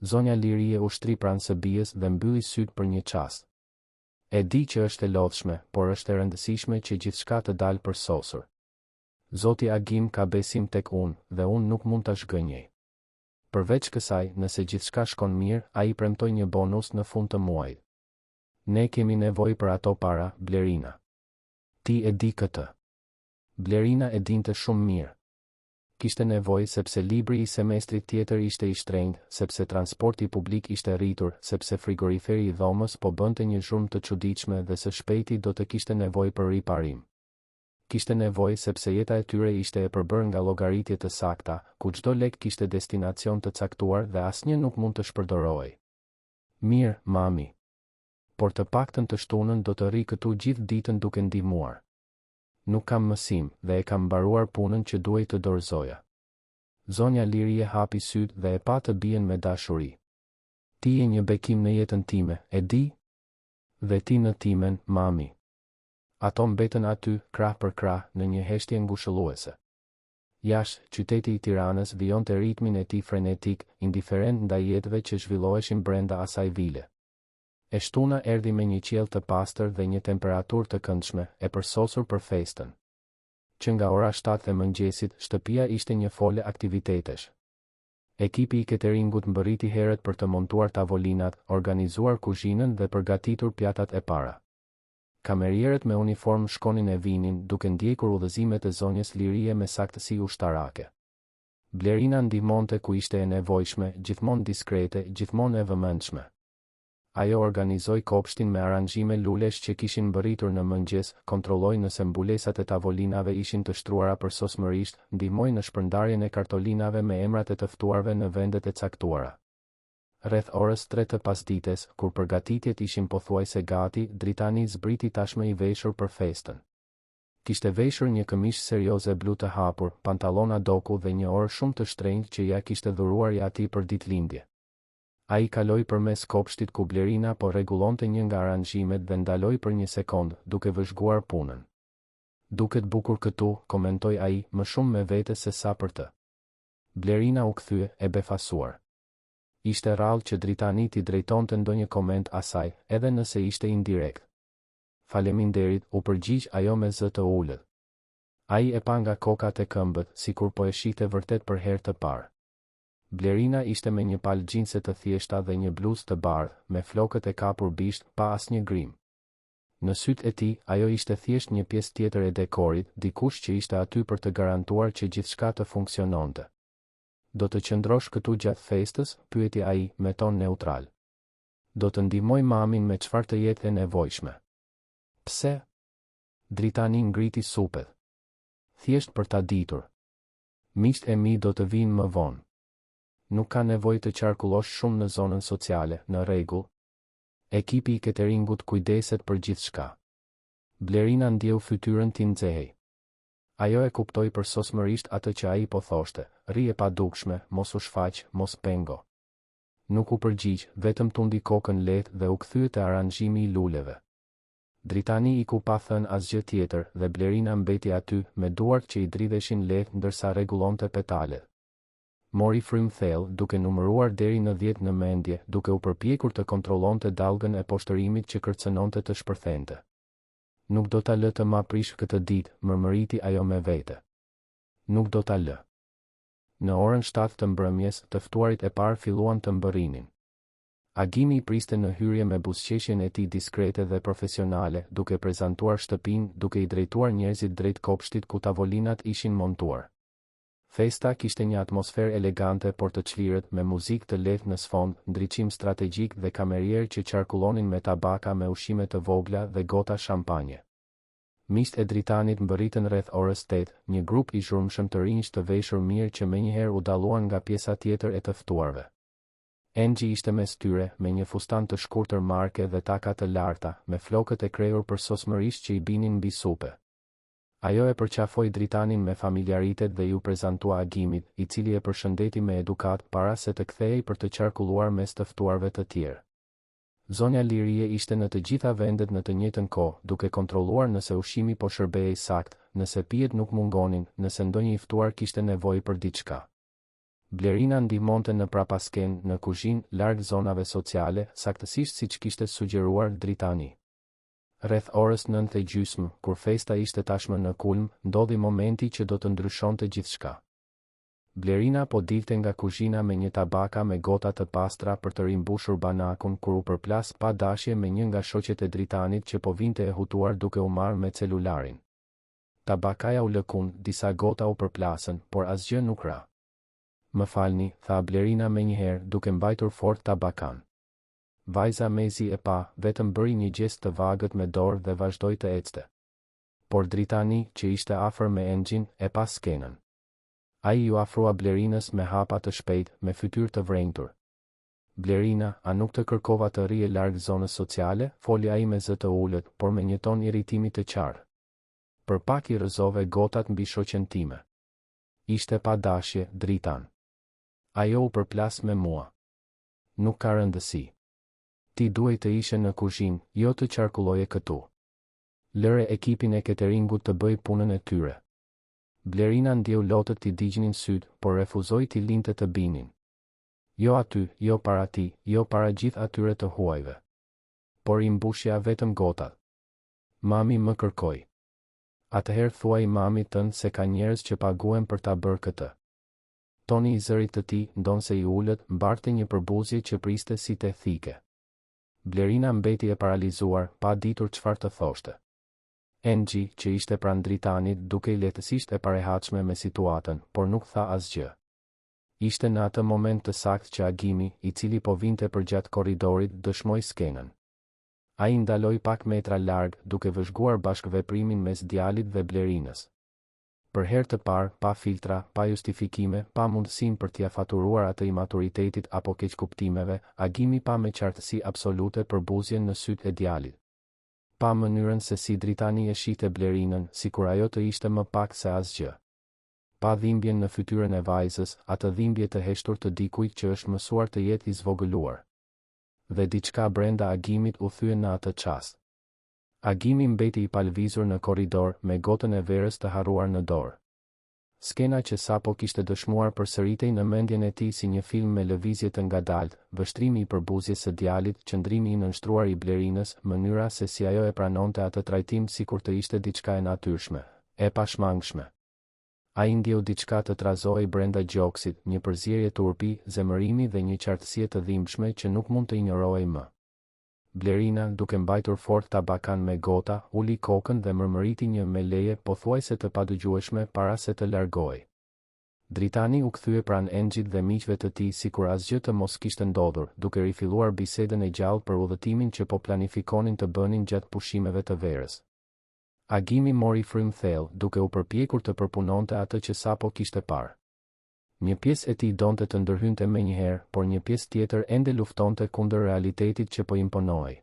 Zonja Lirie u shtri pranë së bijës dhe mbylli sytë për një çast. E di që është e lodhshme, por është e rëndësishme që gjithçka të dalë përsosur. Zoti Agim ka besim tek unë, dhe unë nuk mund ta zhgënjej. Përveç kësaj, nëse gjithçka shkon mirë, ai premtoi një bonus në fund të muajit. Ne kemi nevojë për ato para, Blerina. Ti e di këtë. Blerina e dinte shumë mirë. Kishte nevojë sepse libri i semestrit tjetër ishte i shtrenjtë, sepse transporti publik ishte rritur, sepse frigoriferi i dhomës po bënte një zhurmë të çuditshme dhe së shpejti do të kishte nevojë për riparim. Kishte nevojë sepse jeta e tyre ishte e përbërë nga llogaritje të sakta, ku çdo lek kishte destinacion të caktuar dhe asnjë nuk mund të shpërdorohej. Mirë, mami. Por të paktën të shtunën do të rri këtu gjithë ditën duke ndihmuar. Nuk kam mësim, dhe e kam mbaruar punën që duhej të dorëzoja. Zonja Lirie hapi sytë dhe e pa të bijën me dashuri. Ti je një bekim në jetën time, e di? Dhe ti në timen, mami. Ato mbetën aty, krah për krah, në një heshtje ngushëlluese. Jashtë, qyteti i Tiranës vijonte ritmin e tij frenetik, indiferent ndaj jetëve që zhvilloheshin brenda asaj vile. E shtuna erdhi me një qiell të pastër dhe një temperaturë të këndshme, e përsosur për festën. Që nga ora shtatë e mëngjesit, shtëpia ishte një fole aktivitetesh. Ekipi i keteringut mbërriti herët për të montuar tavolinat, organizuar kuzhinën dhe përgatitur pjatat e para. Kamerierët me uniformë shkonin e vinin, duke ndjekur udhëzimet e zonjës Lirie me saktësi ushtarake. Blerina ndihmonte ku ishte e nevojshme, gjithmonë diskrete, gjithmonë e vëmendshme. Ajo organizoi kopshtin me aranzhime lulesh që kishin mbërritur në mëngjes, kontrolloi nëse mbulesat e tavolinave ishin të shtruara përsosmërisht, ndihmoi në shpërndarjen e kartolinave me emrat e të ftuarve në vendet e caktuara. Rreth orës tre të pasdites, kur përgatitjet ishin pothuajse gati, Dritani zbriti tashmë i veshur për festën. Kishte veshur një këmishë serioze blu të hapur, pantallona doku dhe një orë shumë të shtrenjtë që ia kishte dhuruar i ati për ditëlindje. Ai kaloi përmes kopshtit ku Blerina po rregullonte një nga aranzhimet dhe ndaloi për një sekondë, duke vëzhguar punën. Duket bukur këtu, komentoi ai, më shumë me vete se sa për të. Blerina u kthye, e befasuar. Ishte rrallë që Dritani t'i drejtonte ndonjë koment asaj, edhe nëse ishte indirekt. Faleminderit, u përgjigj ajo me zë të ulët. Ai e pa nga koka te këmbët, sikur po e shihte vërtet për herë të parë. Blerina ishte me një palë xhinse të thjeshta dhe një bluzë të bardhë, me flokët e kapur bisht, pa asnjë grim. Në sytë e tij, ajo ishte thjesht një pjesë tjetër e dekorit, dikush që ishte aty për të garantuar që gjithçka të funksiononte. Do të qëndrosh këtu gjatë festës? pyeti ai, me ton neutral. Do të ndihmoj mamin me çfarë të jetë e nevojshme. Pse? Dritani ngriti supet. Thjesht për ta ditur. Miqtë e mi do të vijnë më vonë. Nuk ka nevojë të qarkullosh shumë në zonën sociale, në rregull? Ekipi i keteringut kujdeset për gjithçka. Blerina ndjeu fytyrën t'i nxehej. Ajo e kuptoi përsosmërisht atë që ai po thoshte, rri e padukshme, mos u shfaq, mos pengo. Nuk u përgjigj, vetëm tundi kokën lehtë dhe u kthye te aranzhimi i luleve. Dritani iku pa thënë asgjë tjetër dhe Blerina mbeti aty, me duart që i dridheshin lehtë ndërsa rregullonte petalet. Mori frymë thellë, duke numëruar deri në dhjetë në mendje, duke u përpjekur të kontrollonte dallgën e poshtërimit që kërcënonte të shpërthente. Nuk do ta lë të ma prishë këtë ditë, mërmëriti ajo me vete. Nuk do ta lë. Në orën shtatë të mbrëmjes, të ftuarit e parë filluan të mbërrinin. Agimi i priste në hyrje me buzëqeshjen e tij diskrete dhe profesionale, duke prezantuar shtëpinë, duke i drejtuar njerëzit drejt kopshtit ku tavolinat ishin montuar. Festa kishte një atmosferë elegante por të çlirët, me muzikë të lehtë në sfond, ndriçim strategjik dhe kamerierë që qarkullonin me tabaka me ushqime të vogla dhe gota shampanje. Miqtë e Dritanit mbërritën rreth orës tetë, një grup i zhurmshëm të rinjsh të veshur mirë që menjëherë u dalluan nga pjesa tjetër e të ftuarve. Enxhi ishte mes tyre, me një fustan të shkurtër marke dhe taka të larta, me flokët e krehur përsosmërisht që i binin mbi supe. Ajo e përqafoi Dritanin me familjaritet dhe iu prezantua Agimit, i cili e përshëndeti me edukatë para se të kthehej për të qarkulluar mes të ftuarve të tjerë. Zonja Lirie ishte në të gjitha vendet në të njëjtën kohë, duke kontrolluar nëse ushqimi po shërbehej saktë, nëse pijet nuk mungonin, nëse ndonjë i ftuar kishte nevojë për diçka. Blerina ndihmonte në prapaskenë, në kuzhinë, larg zonave sociale, saktësisht siç kishte sugjeruar Dritani. Rreth orës nëntë e gjysmë, kur festa ishte tashmë në kulm, ndodhi momenti që do të ndryshonte gjithçka. Blerina po dilte nga kuzhina me një tabaka me gota të pastra për të rimbushur banakun kur u përplas pa dashje me një nga shoqet e Dritanit që po vinte e hutuar duke u marrë me celularin. Tabakaja u lëkund, disa gota u përplasën, por asgjë nuk ra. Më falni, tha Blerina menjëherë, duke mbajtur fort tabakanë. Vajza mezi e pa, vetëm bëri një gjest të vagët me dorë dhe vazhdoi të ecte. Por Dritani, që ishte afër me Enxhin, e pa skenën. Ai iu afrua Blerinës me hapa të shpejtë, me fytyrë të vrenjtur. Blerina, a nuk të kërkova të rrije larg zonës sociale? foli ai me zë të ulët, por me një ton irritimi të qartë. Për pak i rrëzove gotat mbi shoqen time. Ishte pa dashje, Dritan. Ajo u përplas me mua. Nuk ka rëndësi. Ti duhej të ishe në kuzhinë, jo të qarkulloje këtu. Lëre ekipin e keteringut të bëjë punën e tyre. Blerina ndjeu lotët t'i digjnin sytë, por refuzoi t'i linte të binin. Jo aty, jo para tij, jo para gjithë atyre të huajve. Por i mbushja vetëm gotat. Mami më kërkoi. Atëherë thuaji mamit tënd se ka njerëz që paguhen për ta bërë këtë. Toni i zërit të tij, ndonëse i ulët, mbartte një përbuzje që priste si te thike. Blerina mbeti e paralizuar, pa ditur çfarë të thoshte. Enxhi, që ishte pranë Dritanit, dukej lehtësisht e parehatshme me situatën, por nuk tha asgjë. Ishte në atë moment të saktë që Agimi, i cili po vinte përgjatë korridorit, dëshmoi skenën. Ai ndaloi pak metra larg, duke vëzhguar bashkëveprimin mes djalit dhe Blerinës. Për herë të parë, pa filtra, pa justifikime, pa mundësinë për t'ia faturuar atë imaturitetit apo keqkuptimeve, Agimi pa me qartësi absolute përbuzjen në sytë e djalit. Pa mënyrën se si Dritani e shihte Blerinën, sikur ajo të ishte më pak se asgjë. Pa dhimbjen në fytyrën e vajzës, atë dhimbje të heshtur të dikujt që është mësuar të jetë i zvogëluar. Dhe diçka brenda Agimit u thye në atë çast. Agimi mbeti i palëvizur në korridor, me gotën e verës të harruar në dorë. Skena që sapo kishte dëshmuar përsëritej në mendjen e tij si një film me lëvizje të ngadaltë, vështrimi i përbuzjes së djalit, qëndrimi i nënshtruar i Blerinës, mënyra se si ajo e pranonte atë trajtim sikur të ishte diçka e natyrshme, e pashmangshme. Ai ndjeu diçka të trazohej brenda gjoksit, një përzierje turpi, zemërimi dhe një qartësie të dhimbshme që nuk mund të injorohej më. Blerina, duke mbajtur fort tabakanë me gota, uli kokën dhe mërmëriti një me leje pothuajse të padëgjueshme para se të largohej. Dritani u kthye pranë Enxhit dhe miqve të tij sikur asgjë të mos kishte ndodhur, duke rifilluar bisedën e gjallë për udhëtimin që po planifikonin të bënin gjatë pushimeve të verës. Agimi mori frymë thellë, duke u përpjekur të përpunonte atë që sapo kishte parë. Një pjesë e tij donte të ndërhynte menjëherë, por një pjesë tjetër ende luftonte kundër realitetit që po imponohej.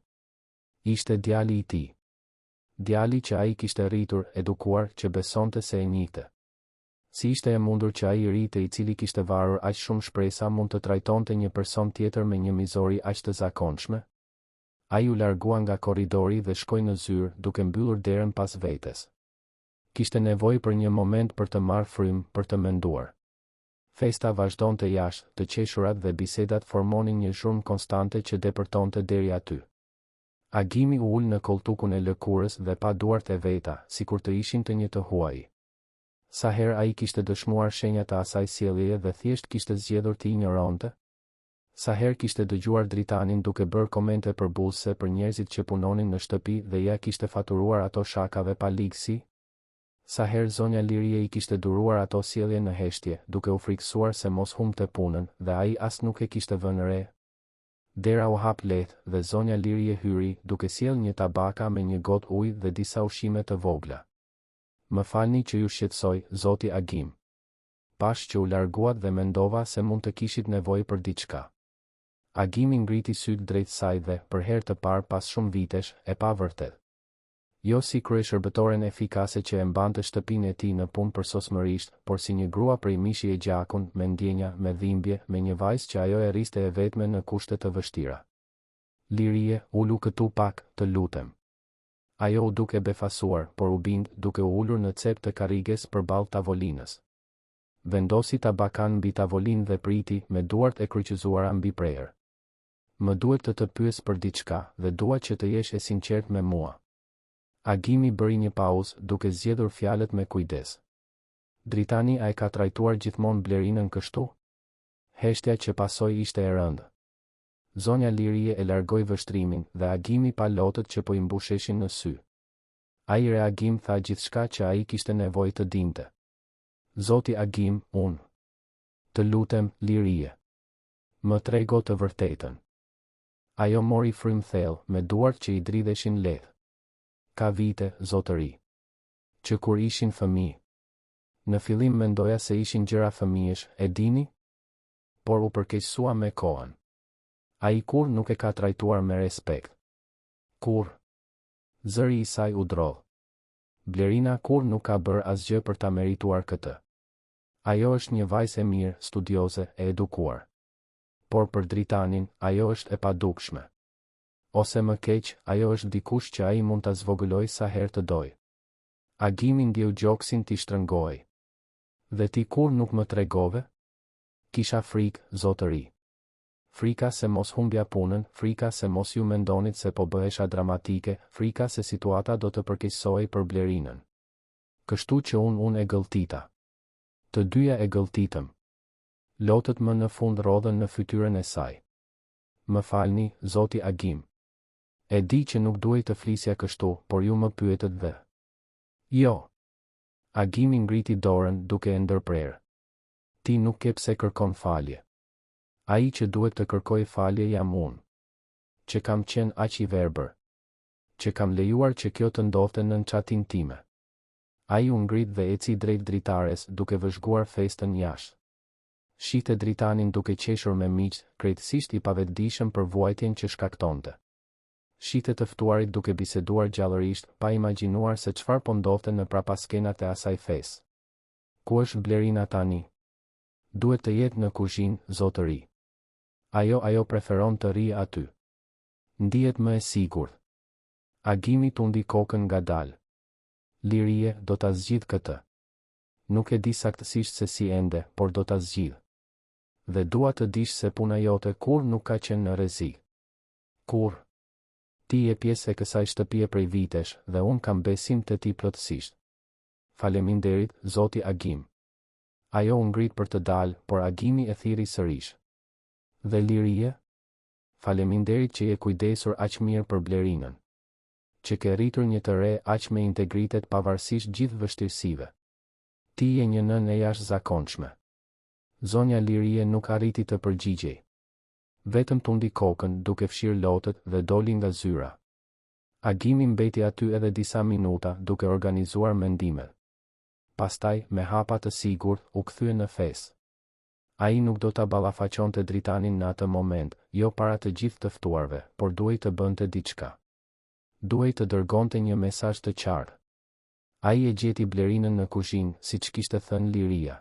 Ishte djali i tij. Djali që ai kishte rritur, edukuar, që besonte se e njihte. Si ishte e mundur që ai i ri te i cili kishte varur aq shumë shpresa mund të trajtonte një person tjetër me një mizori aq të zakonshme? Ai u largua nga korridori dhe shkoi në zyrë, duke mbyllur derën pas vetes. Kishte nevojë për një moment për të marrë frymë, për të menduar. Festa vazhdonte jashtë, të qeshurat dhe bisedat formonin një zhurmë konstante që depërtonte deri aty. Agimi u ul në kolltukun e lëkurës dhe pa duart e veta, sikur të ishin të një të huaji. Sa herë ai kishte dëshmuar shenja të asaj sjelljeje dhe thjesht kishte zgjedhur t'i injoronte? Sa herë kishte dëgjuar Dritanin duke bërë komente përbuzëse për njerëzit që punonin në shtëpi dhe ia kishte faturuar ato shakave pa ligësi? Sa herë zonja Lirie i kishte duruar ato sjellje në heshtje, duke u frikësuar se mos humbte punën, dhe ai as nuk e kishte vënë re? Dera u hap lehtë, dhe zonja Lirie hyri, duke sjellë një tabaka me një gotë ujë dhe disa ushqime të vogla. Më falni që ju shqetësoj, zoti Agim. Pashë që u larguat dhe mendova se mund të kishit nevojë për diçka. Agimi ngriti sytë drejt saj dhe, për herë të parë pas shumë vitesh, e pa vërtet. Jo si kryeshërbëtoren efikase që e mbante shtëpinë e tij në punë përsosmërisht, por si një grua prej mishi e gjakun, me ndjenja, me dhimbje, me një vajzë që ajo e rriste e vetme në kushte të vështira. Lirie, ulu këtu pak, të lutem. Ajo u duk e befasuar, por u bind, duke u ulur në cep të karriges përballë tavolinës. Vendosi tabakanë mbi tavolinë dhe priti, me duart e kryqëzuara mbi prehër. Më duhet të të pyes për diçka, dhe dua që të jesh e sinqertë me mua. Agimi bëri një pauzë, duke zgjedhur fjalët me kujdes. Dritani a e ka trajtuar gjithmonë Blerinën kështu? Heshtja që pasoi ishte e rëndë. Zonja Lirie e largoi vështrimin, dhe Agimi pa lotët që po i mbusheshin në sy. Ai reagim tha gjithçka që ai kishte nevojë të dinte. Zoti Agim, unë. Të lutem, Lirie. Më trego të vërtetën. Ajo mori frymë thellë, me duart që i dridheshin lehtë. Ka vite, zotëri. Që kur ishin fëmijë. Në fillim mendoja se ishin gjëra fëmijësh, e dini? Por u përkeqësua me kohën. Ai kurrë nuk e ka trajtuar me respekt. Kurrë. Zëri i saj u drodh. Blerina kurrë nuk ka bërë asgjë për ta merituar këtë. Ajo është një vajzë e mirë, studioze, e edukuar. Por për Dritanin, ajo është e padukshme. Ose më keq, ajo është dikush që ai mund ta zvogëlojë sa herë të dojë. Agimi ndjeu gjoksin t'i shtrëngohej. Dhe ti kurrë nuk më tregove? Kisha frikë, zotëri. Frika se mos humbja punën, frika se mos ju mendonit se po bëhesha dramatike, frika se situata do të përkeqësohej për Blerinën. Kështu që unë unë e gëlltita. Të dyja e gëlltitëm. Lotët më në fund rrodhën në fytyrën e saj. Më falni, zoti Agim. E di që nuk duhej të flisja kështu, por ju më pyetët dhe. Jo. Agimi ngriti dorën, duke e ndërprerë. Ti nuk ke pse kërkon falje. Ai që duhet të kërkojë falje jam unë. Që kam qenë aq i verbër. Që kam lejuar që kjo të ndodhte nën çatinë time. Ai u ngrit dhe eci drejt dritares, duke vëzhguar festën jashtë. Shihte Dritanin duke qeshur me miqtë, krejtësisht i pavetëdijshëm për vuajtjen që shkaktonte. Shihte të ftuarit duke biseduar gjallërisht, pa imagjinuar se çfarë po ndodhte në prapaskenat e asaj fesë. Ku është Blerina tani? Duhet të jetë në kuzhinë, zotëri. Ajo ajo preferon të rrijë aty. Ndihet më e sigurt. Agimi tundi kokën ngadalë. Lirie, do ta zgjidh këtë. Nuk e di saktësisht se si ende, por do ta zgjidh. Dhe dua të dish se puna jote kurrë nuk ka qenë në rrezik. Kurrë. Ti je pjesë e kësaj shtëpie prej vitesh, dhe unë kam besim te ti plotësisht. Faleminderit, zoti Agim. Ajo u ngrit për të dalë, por Agimi e thirri sërish. Dhe Lirie? Faleminderit që je kujdesur aq mirë për Blerinën. Që ke rritur një të re aq me integritet pavarësisht gjithë vështirësive. Ti je një nënë e jashtëzakonshme. Zonja Lirie nuk arriti të përgjigjej. Vetëm tundi kokën, duke fshirë lotët, dhe doli nga zyra. Agimi mbeti aty edhe disa minuta, duke organizuar mendimet. Pastaj, me hapa të sigurt, u kthye në festë. Ai nuk do ta ballafaqonte Dritanin në atë moment, jo para të gjithë të ftuarve, por duhej të bënte diçka. Duhej të dërgonte një mesazh të qartë. Ai e gjeti Blerinën në kuzhinë, siç kishte thënë Liria.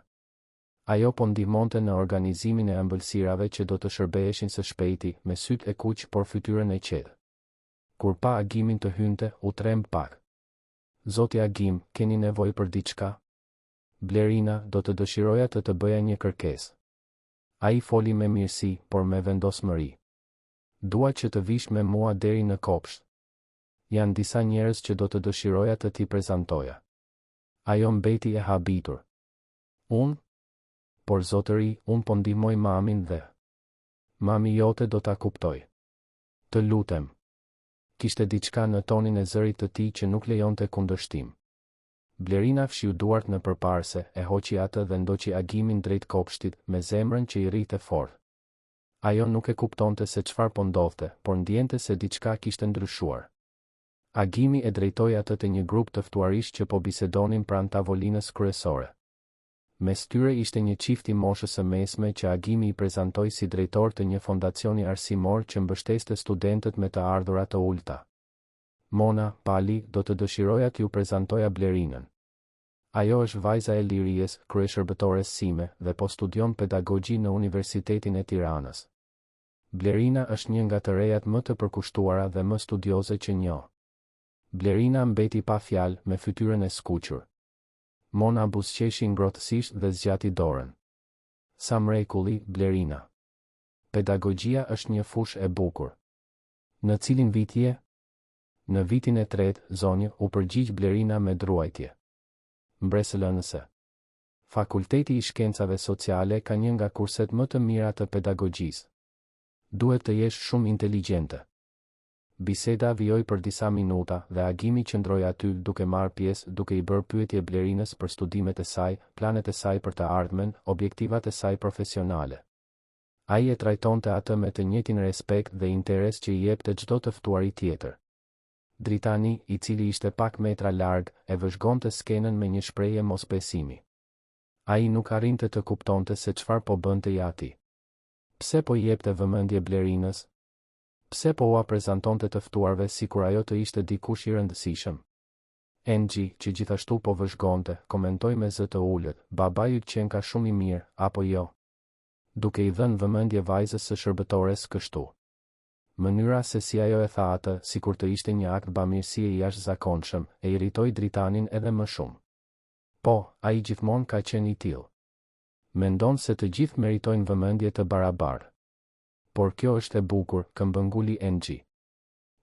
Ajo po ndihmonte në organizimin e ëmbëlsirave që do të shërbeheshin së shpejti, me sytë e kuq por fytyrën e qetë. Kur pa Agimin të hynte, u tremb pak. Zoti Agim, keni nevojë për diçka? Blerina, do të dëshiroja të të bëja një kërkesë. Ai foli me mirësi, por me vendosmëri. Dua që të vish me mua deri në kopsht. Janë disa njerëz që do të dëshiroja të t'i prezantoja. Ajo mbeti e habitur. Unë? Por zotëri, unë po ndihmoj mamin dhe. Mami jote do ta kuptojë. Të lutem. Kishte diçka në tonin e zërit të tij që nuk lejonte kundërshtim. Blerina fshiu duart në përparëse, e hoqi atë dhe ndoqi Agimin drejt kopshtit, me zemrën që i rrihte fort. Ajo nuk e kuptonte se çfarë po ndodhte, por ndiente se diçka kishte ndryshuar. Agimi e drejtoi atë te një grup të ftuarish që po bisedonin pranë tavolinës kryesore. Mes tyre ishte një çift i moshës së mesme që Agimi i prezantoi si drejtorë të një fondacioni arsimor që mbështeste studentët me të ardhura të ulëta. Mona, Pali, do të dëshiroja t'ju prezantoja Blerinën. Ajo është vajza e Liries, kryeshërbëtores sime, dhe po studion pedagogji në Universitetin e Tiranës. Blerina është një nga të rejat më të përkushtuara dhe më studioze që njoh. Blerina mbeti pa fjalë, me fytyrën e skuqur. Mona buzëqeshi ngrohtësisht dhe zgjati dorën. Sa mrekulli, Blerina. Pedagogjia është një fushë e bukur. Në cilin vit je? Në vitin e tretë, zonjë, u përgjigj Blerina me druajtje. Mbresëlënëse. Fakulteti i Shkencave Sociale ka një nga kurset më të mira të pedagogjisë. Duhet të jesh shumë inteligjente. Biseda vijoi për disa minuta dhe Agimi qëndroi aty duke marrë pjesë duke i bërë pyetje Blerinës për studimet e saj, planet e saj për të ardhmen, objektivat e saj profesionale. Ai e trajtonte atë me të njëjtin respekt dhe interes që i jepte çdo të ftuari tjetër. Dritani, i cili ishte pak metra larg, e vëzhgonte skenën me një shprehje mosbesimi. Ai nuk arrinte të kuptonte se çfarë po bënte i ati. Pse po i jepte vëmendje Blerinës? Pse po ua prezantonte të ftuarve sikur ajo të ishte dikush i rëndësishëm? Enxhi, që gjithashtu po vëzhgonte, komentoi me zë të ulët, Babai yt qenka shumë i mirë, apo jo? duke i dhënë vëmendje vajzës së shërbëtores kështu. Mënyra se si ajo e tha atë, sikur të ishte një akt bamirësie i jashtëzakonshëm, e irritoi Dritanin edhe më shumë. Po, ai gjithmonë ka qenë i tillë. Mendon se të gjithë meritojnë vëmendje të barabartë. Por kjo është e bukur, këmbënguli Enxhi.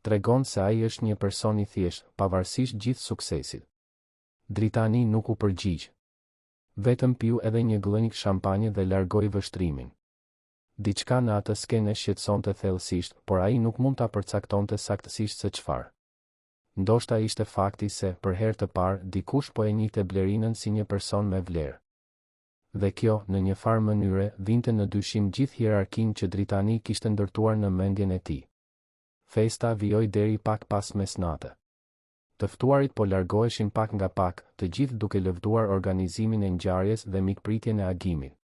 Tregon se ai është një person i thjeshtë, pavarësisht gjithë suksesit. Dritani nuk u përgjigj. Vetëm piu edhe një gllënjkë shampanjë dhe largoi vështrimin. Diçka në atë skenë e shqetësonte thellësisht, por ai nuk mund ta përcaktonte saktësisht se çfarë. Ndoshta ishte fakti se, për herë të parë, dikush po e njihte Blerinën si një person me vlerë. Dhe kjo, në një farë mënyre, vinte në dyshim gjithë hierarkinë që Dritani kishte ndërtuar në mendjen e tij. Festa vijoi deri pak pas mesnate. Të ftuarit po largoheshin pak nga pak, të gjithë duke lëvduar organizimin e ngjarjes dhe mikpritjen e Agimit.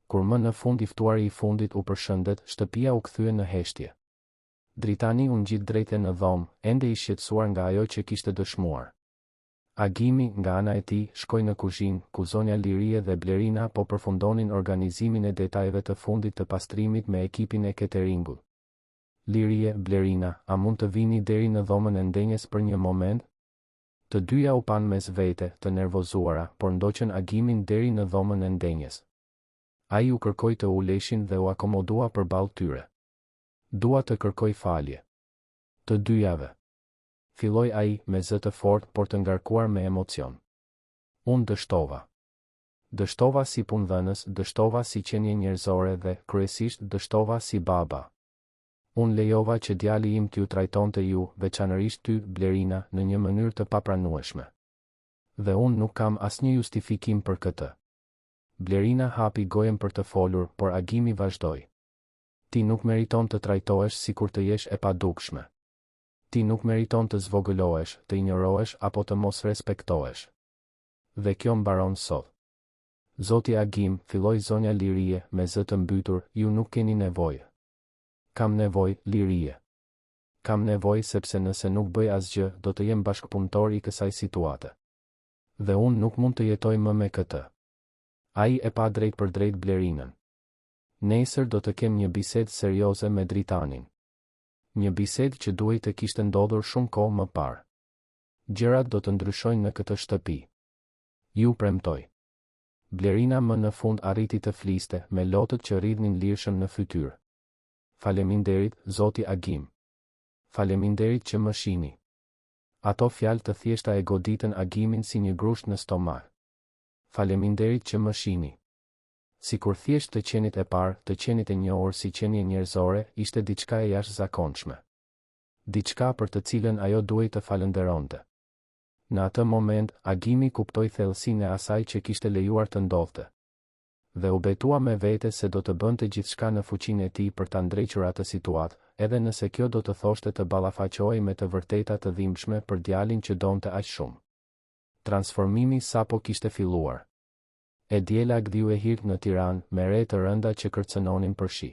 Kur më në fund i ftuari i fundit u përshëndet, shtëpia u kthye në heshtje. Dritani u ngjit drejt e në dhomë, ende i shqetësuar nga ajo që kishte dëshmuar. Agimi, nga ana e tij, shkoi në kuzhinë, ku zonja Lirie dhe Blerina po përfundonin organizimin e detajeve të fundit të pastrimit me ekipin e keteringut. Lirie, Blerina, a mund të vini deri në dhomën e ndenjes për një moment? Të dyja u panë mes vete, të nervozuara, por ndoqën Agimin deri në dhomën e ndenjes. Ai u kërkoi të uleshin dhe u akomodua përballë tyre. Dua të kërkoj falje. Të dyjave. Filloi ai, me zë të fortë por të ngarkuar me emocion. Unë dështova. Dështova si punëdhënës, dështova si qenie njerëzore dhe, kryesisht, dështova si baba. Unë lejova që djali im t'ju trajtonte ju, veçanërisht ty, Blerina, në një mënyrë të papranueshme. Dhe unë nuk kam asnjë justifikim për këtë. Blerina hapi gojën për të folur, por Agimi vazhdoi. Ti nuk meriton të trajtohesh sikur të jesh e padukshme. Ti nuk meriton të zvogëlohesh, të injorohesh apo të mos respektohesh. Dhe kjo mbaron sot. Zoti Agim, filloi zonja Lirie, me zë të mbytur, ju nuk keni nevojë. Kam nevojë, Lirie. Kam nevojë sepse nëse nuk bëj asgjë, do të jem bashkëpunëtor i kësaj situate. Dhe unë nuk mund të jetoj më me këtë. Ai e pa drejtpërdrejt Blerinën. Nesër do të kem një bisedë serioze me Dritanin. Një bisedë që duhej të kishte ndodhur shumë kohë më parë. Gjërat do të ndryshojnë në këtë shtëpi. Ju premtoj. Blerina më në fund arriti të fliste, me lotët që rridhnin lirshëm në fytyrë. Faleminderit, zoti Agim. Faleminderit që më shihni. Ato fjalë të thjeshta e goditën Agimin si një grusht në stomak. Faleminderit që më shihni. Sikur thjesht të qenit e parë, të qenit e njohur si qenie njerëzore, ishte diçka e jashtëzakonshme. Diçka për të cilën ajo duhej të falënderonte. Në atë moment, Agimi kuptoi thellësinë e asaj që kishte lejuar të ndodhte. Dhe u betua me vete se do të bënte gjithçka në fuqinë e tij për ta ndrequr atë situatë, edhe nëse kjo do të thoshte të ballafaqohej me të vërteta të dhimbshme për djalin që donte aq shumë. Transformimi sapo kishte filluar. E diela gdhiu e hirtë në Tiranë, me re të rënda që kërcënonin për shi.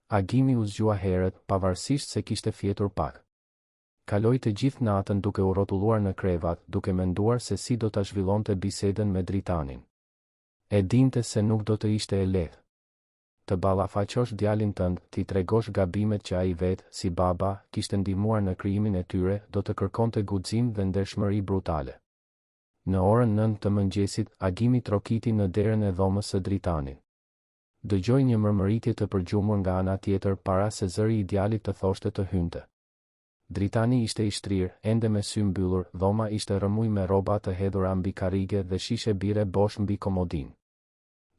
Agimi u zgjua herët, pavarësisht se kishte fjetur pak. Kaloi të gjithë natën duke u rrotulluar në krevat, duke menduar se si do ta zhvillonte bisedën me Dritanin. E dinte se nuk do të ishte e lehtë. Të ballafaqosh djalin tënd, t'i tregosh gabimet që ai vetë, si baba, kishte ndihmuar në krijimin e tyre, do të kërkonte guxim dhe ndershmëri brutale. Në orën nëntë të mëngjesit, Agimi trokiti në derën e dhomës së Dritanit. Dëgjoi një mërmëritje të përgjumur nga ana tjetër para se zëri i djalit të thoshte të hynte. Dritani ishte i shtrirë, ende me sy mbyllur, dhoma ishte rrëmujë me rroba të hedhura mbi karrige dhe shishe birre bosh mbi komodinë.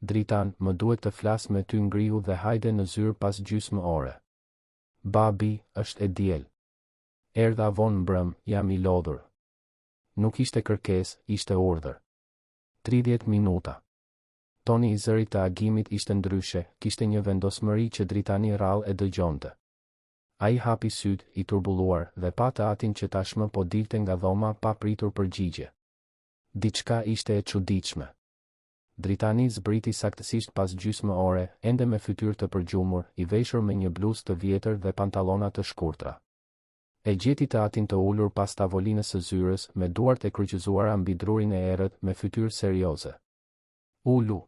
Dritan, më duhet të flas me ty ngrihu dhe hajde në zyrë pas gjysmë ore. Babi, është e diel. Erdha vonë mbrëmë, jam i lodhur. Nuk ishte kërkesë, ishte urdhër. 30 minuta. Toni i zërit të Agimit ishte ndryshe, kishte një vendosmëri që Dritani rrallë e dëgjonte. Ai hapi sytë, i turbulluar, dhe pa të atin që tashmë po dilte nga dhoma pa pritur përgjigje. Diçka ishte e çuditshme. Dritani zbriti saktësisht pas gjysmë ore, ende me fytyrë të përgjumur, i veshur me një bluzë të vjetër dhe pantallona të shkurtra. E gjeti të atin të ulur pas tavolinës së zyrës, me duart e kryqëzuara mbi drurin e errët, me fytyrë serioze. Ulu.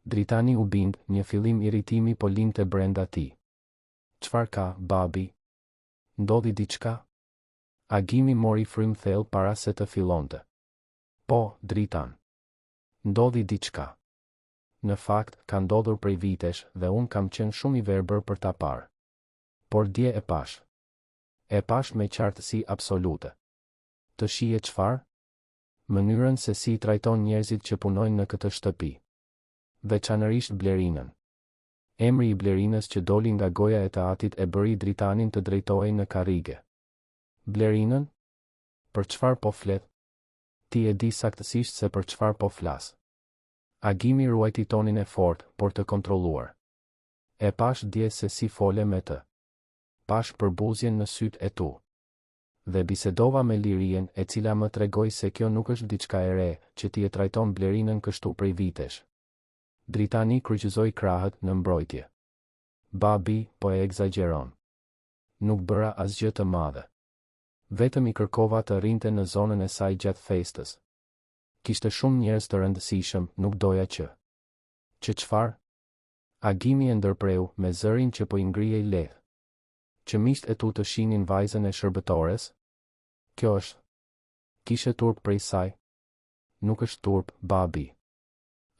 Dritani u bind, një fillim irritimi po lindte brenda tij. Çfarë ka, babi? Ndodhi diçka? Agimi mori frymë thellë para se të fillonte. Po, Dritan. Ndodhi diçka. Në fakt, ka ndodhur prej vitesh dhe unë kam qenë shumë i verbër për ta parë. Por dje e pashë. E pashë me qartësi absolute. Të shihje çfarë? Mënyrën se si i trajton njerëzit që punojnë në këtë shtëpi. Veçanërisht Blerinën. Emri i Blerinës që doli nga goja e të atit e bëri Dritanin të drejtohej në karrige. Blerinën? Për çfarë po flet? Ti e di saktësisht se për çfarë po flas. Agimi ruajti tonin e fortë, por të kontrolluar. E pashë dje se si fole me të. Pashë përbuzjen në sytë e tu. Dhe bisedova me Lirien, e cila më tregoi se kjo nuk është diçka e re, që ti e trajton Blerinën kështu prej vitesh. Dritani kryqëzoi krahët në mbrojtje. Babi, po e ekzagjeron. Nuk bëra asgjë të madhe. Vetëm i kërkova të rrinte në zonën e saj gjatë festës. Kishte shumë njerëz të rëndësishëm, nuk doja që. Që çfarë? Agimi e ndërpreu, me zërin që po i ngrihej lehtë. Që miqtë e tu të shihnin vajzën e shërbëtores? Kjo është. Kishe turp prej saj? Nuk është turp, babi.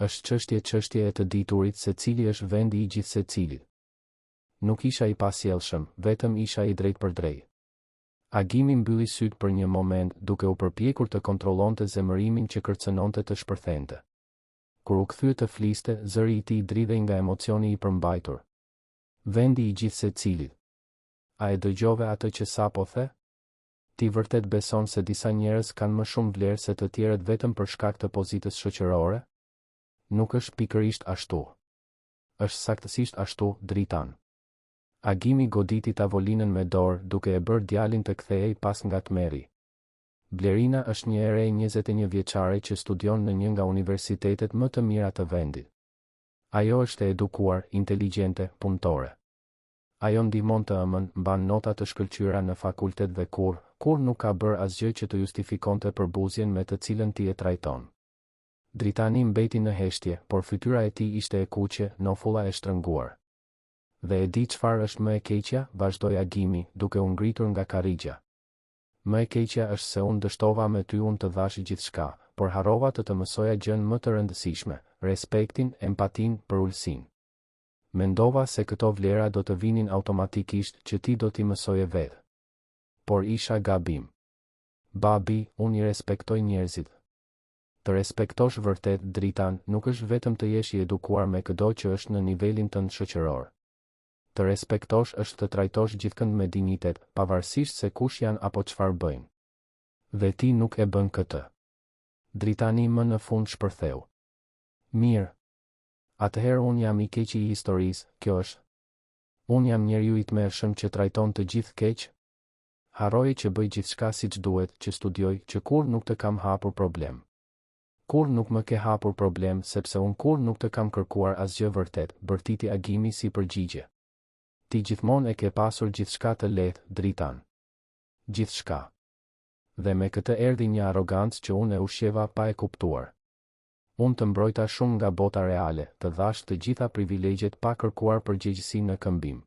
Është çështje çështje e të diturit se cili është vendi i gjithsecilit. Nuk isha i pasjellshëm, vetëm isha i drejtpërdrejtë. Agimi mbylli sytë për një moment, duke u përpjekur të kontrollonte zemërimin që kërcënonte të shpërthente. Kur u kthye të fliste, zëri i tij dridhej nga emocioni i përmbajtur. Vendi i gjithsecilit. A e dëgjove atë që sapo the? Ti vërtet beson se disa njerëz kanë më shumë vlerë se të tjerët vetëm për shkak të pozitës shoqërore? Nuk është pikërisht ashtu. Është saktësisht ashtu, Dritan. Agimi goditi tavolinën me dorë, duke e bërë djalin të kthehej pas nga tmerri. Blerina është një e re 21 vjeçare që studion në një nga universitetet më të mira të vendit. Ajo është e edukuar, inteligjente, punëtore. Ajo ndihmon të ëmën, mban nota të shkëlqyera në fakultet dhe kurrë, kurrë nuk ka bërë asgjë që të justifikonte përbuzjen me të cilën ti e trajton. Dritani mbeti në heshtje, por fytyra e tij ishte e kuqe, nofulla e shtrënguar. Dhe e di çfarë është më e keqja, vazhdoi Agimi, duke u ngritur nga karrigia. Më e keqja është se unë dështova me ty unë të dhashë gjithçka, por harrova të të mësoja gjënë më të rëndësishme, respektin, empatinë, përulësinë. Mendova se këto vlera do të vinin automatikisht që ti do t'i mësoje vetë. Por isha gabim. Babi, unë i respektoj njerëzit. Të respektosh vërtet, Dritan, nuk është vetëm të jesh i edukuar me këdo që është në nivelin tënd shoqëror. Të respektosh është të trajtosh gjithkënd me dinjitet, pavarësisht se kush janë apo çfarë bëjnë. Dhe ti nuk e bën këtë. Dritani më në fund shpërtheu. Mirë. Atëherë unë jam i keqi i historisë, kjo është? Unë jam njeriu i tmerrshëm që trajton të gjithë keq? Harroje që bëj gjithçka siç duhet, që studioj, që kurrë nuk të kam hapur problem. Kurrë nuk më ke hapur problem sepse unë kurrë nuk të kam kërkuar asgjë vërtet, bërtiti Agimi si përgjigje. Ti gjithmonë e ke pasur gjithçka të lehtë, Dritan. Gjithçka. Dhe me këtë erdhi një arrogancë që unë e ushqeva pa e kuptuar. Unë të mbrojta shumë nga bota reale, të dhashë të gjitha privilegjet pa kërkuar përgjegjësi në këmbim.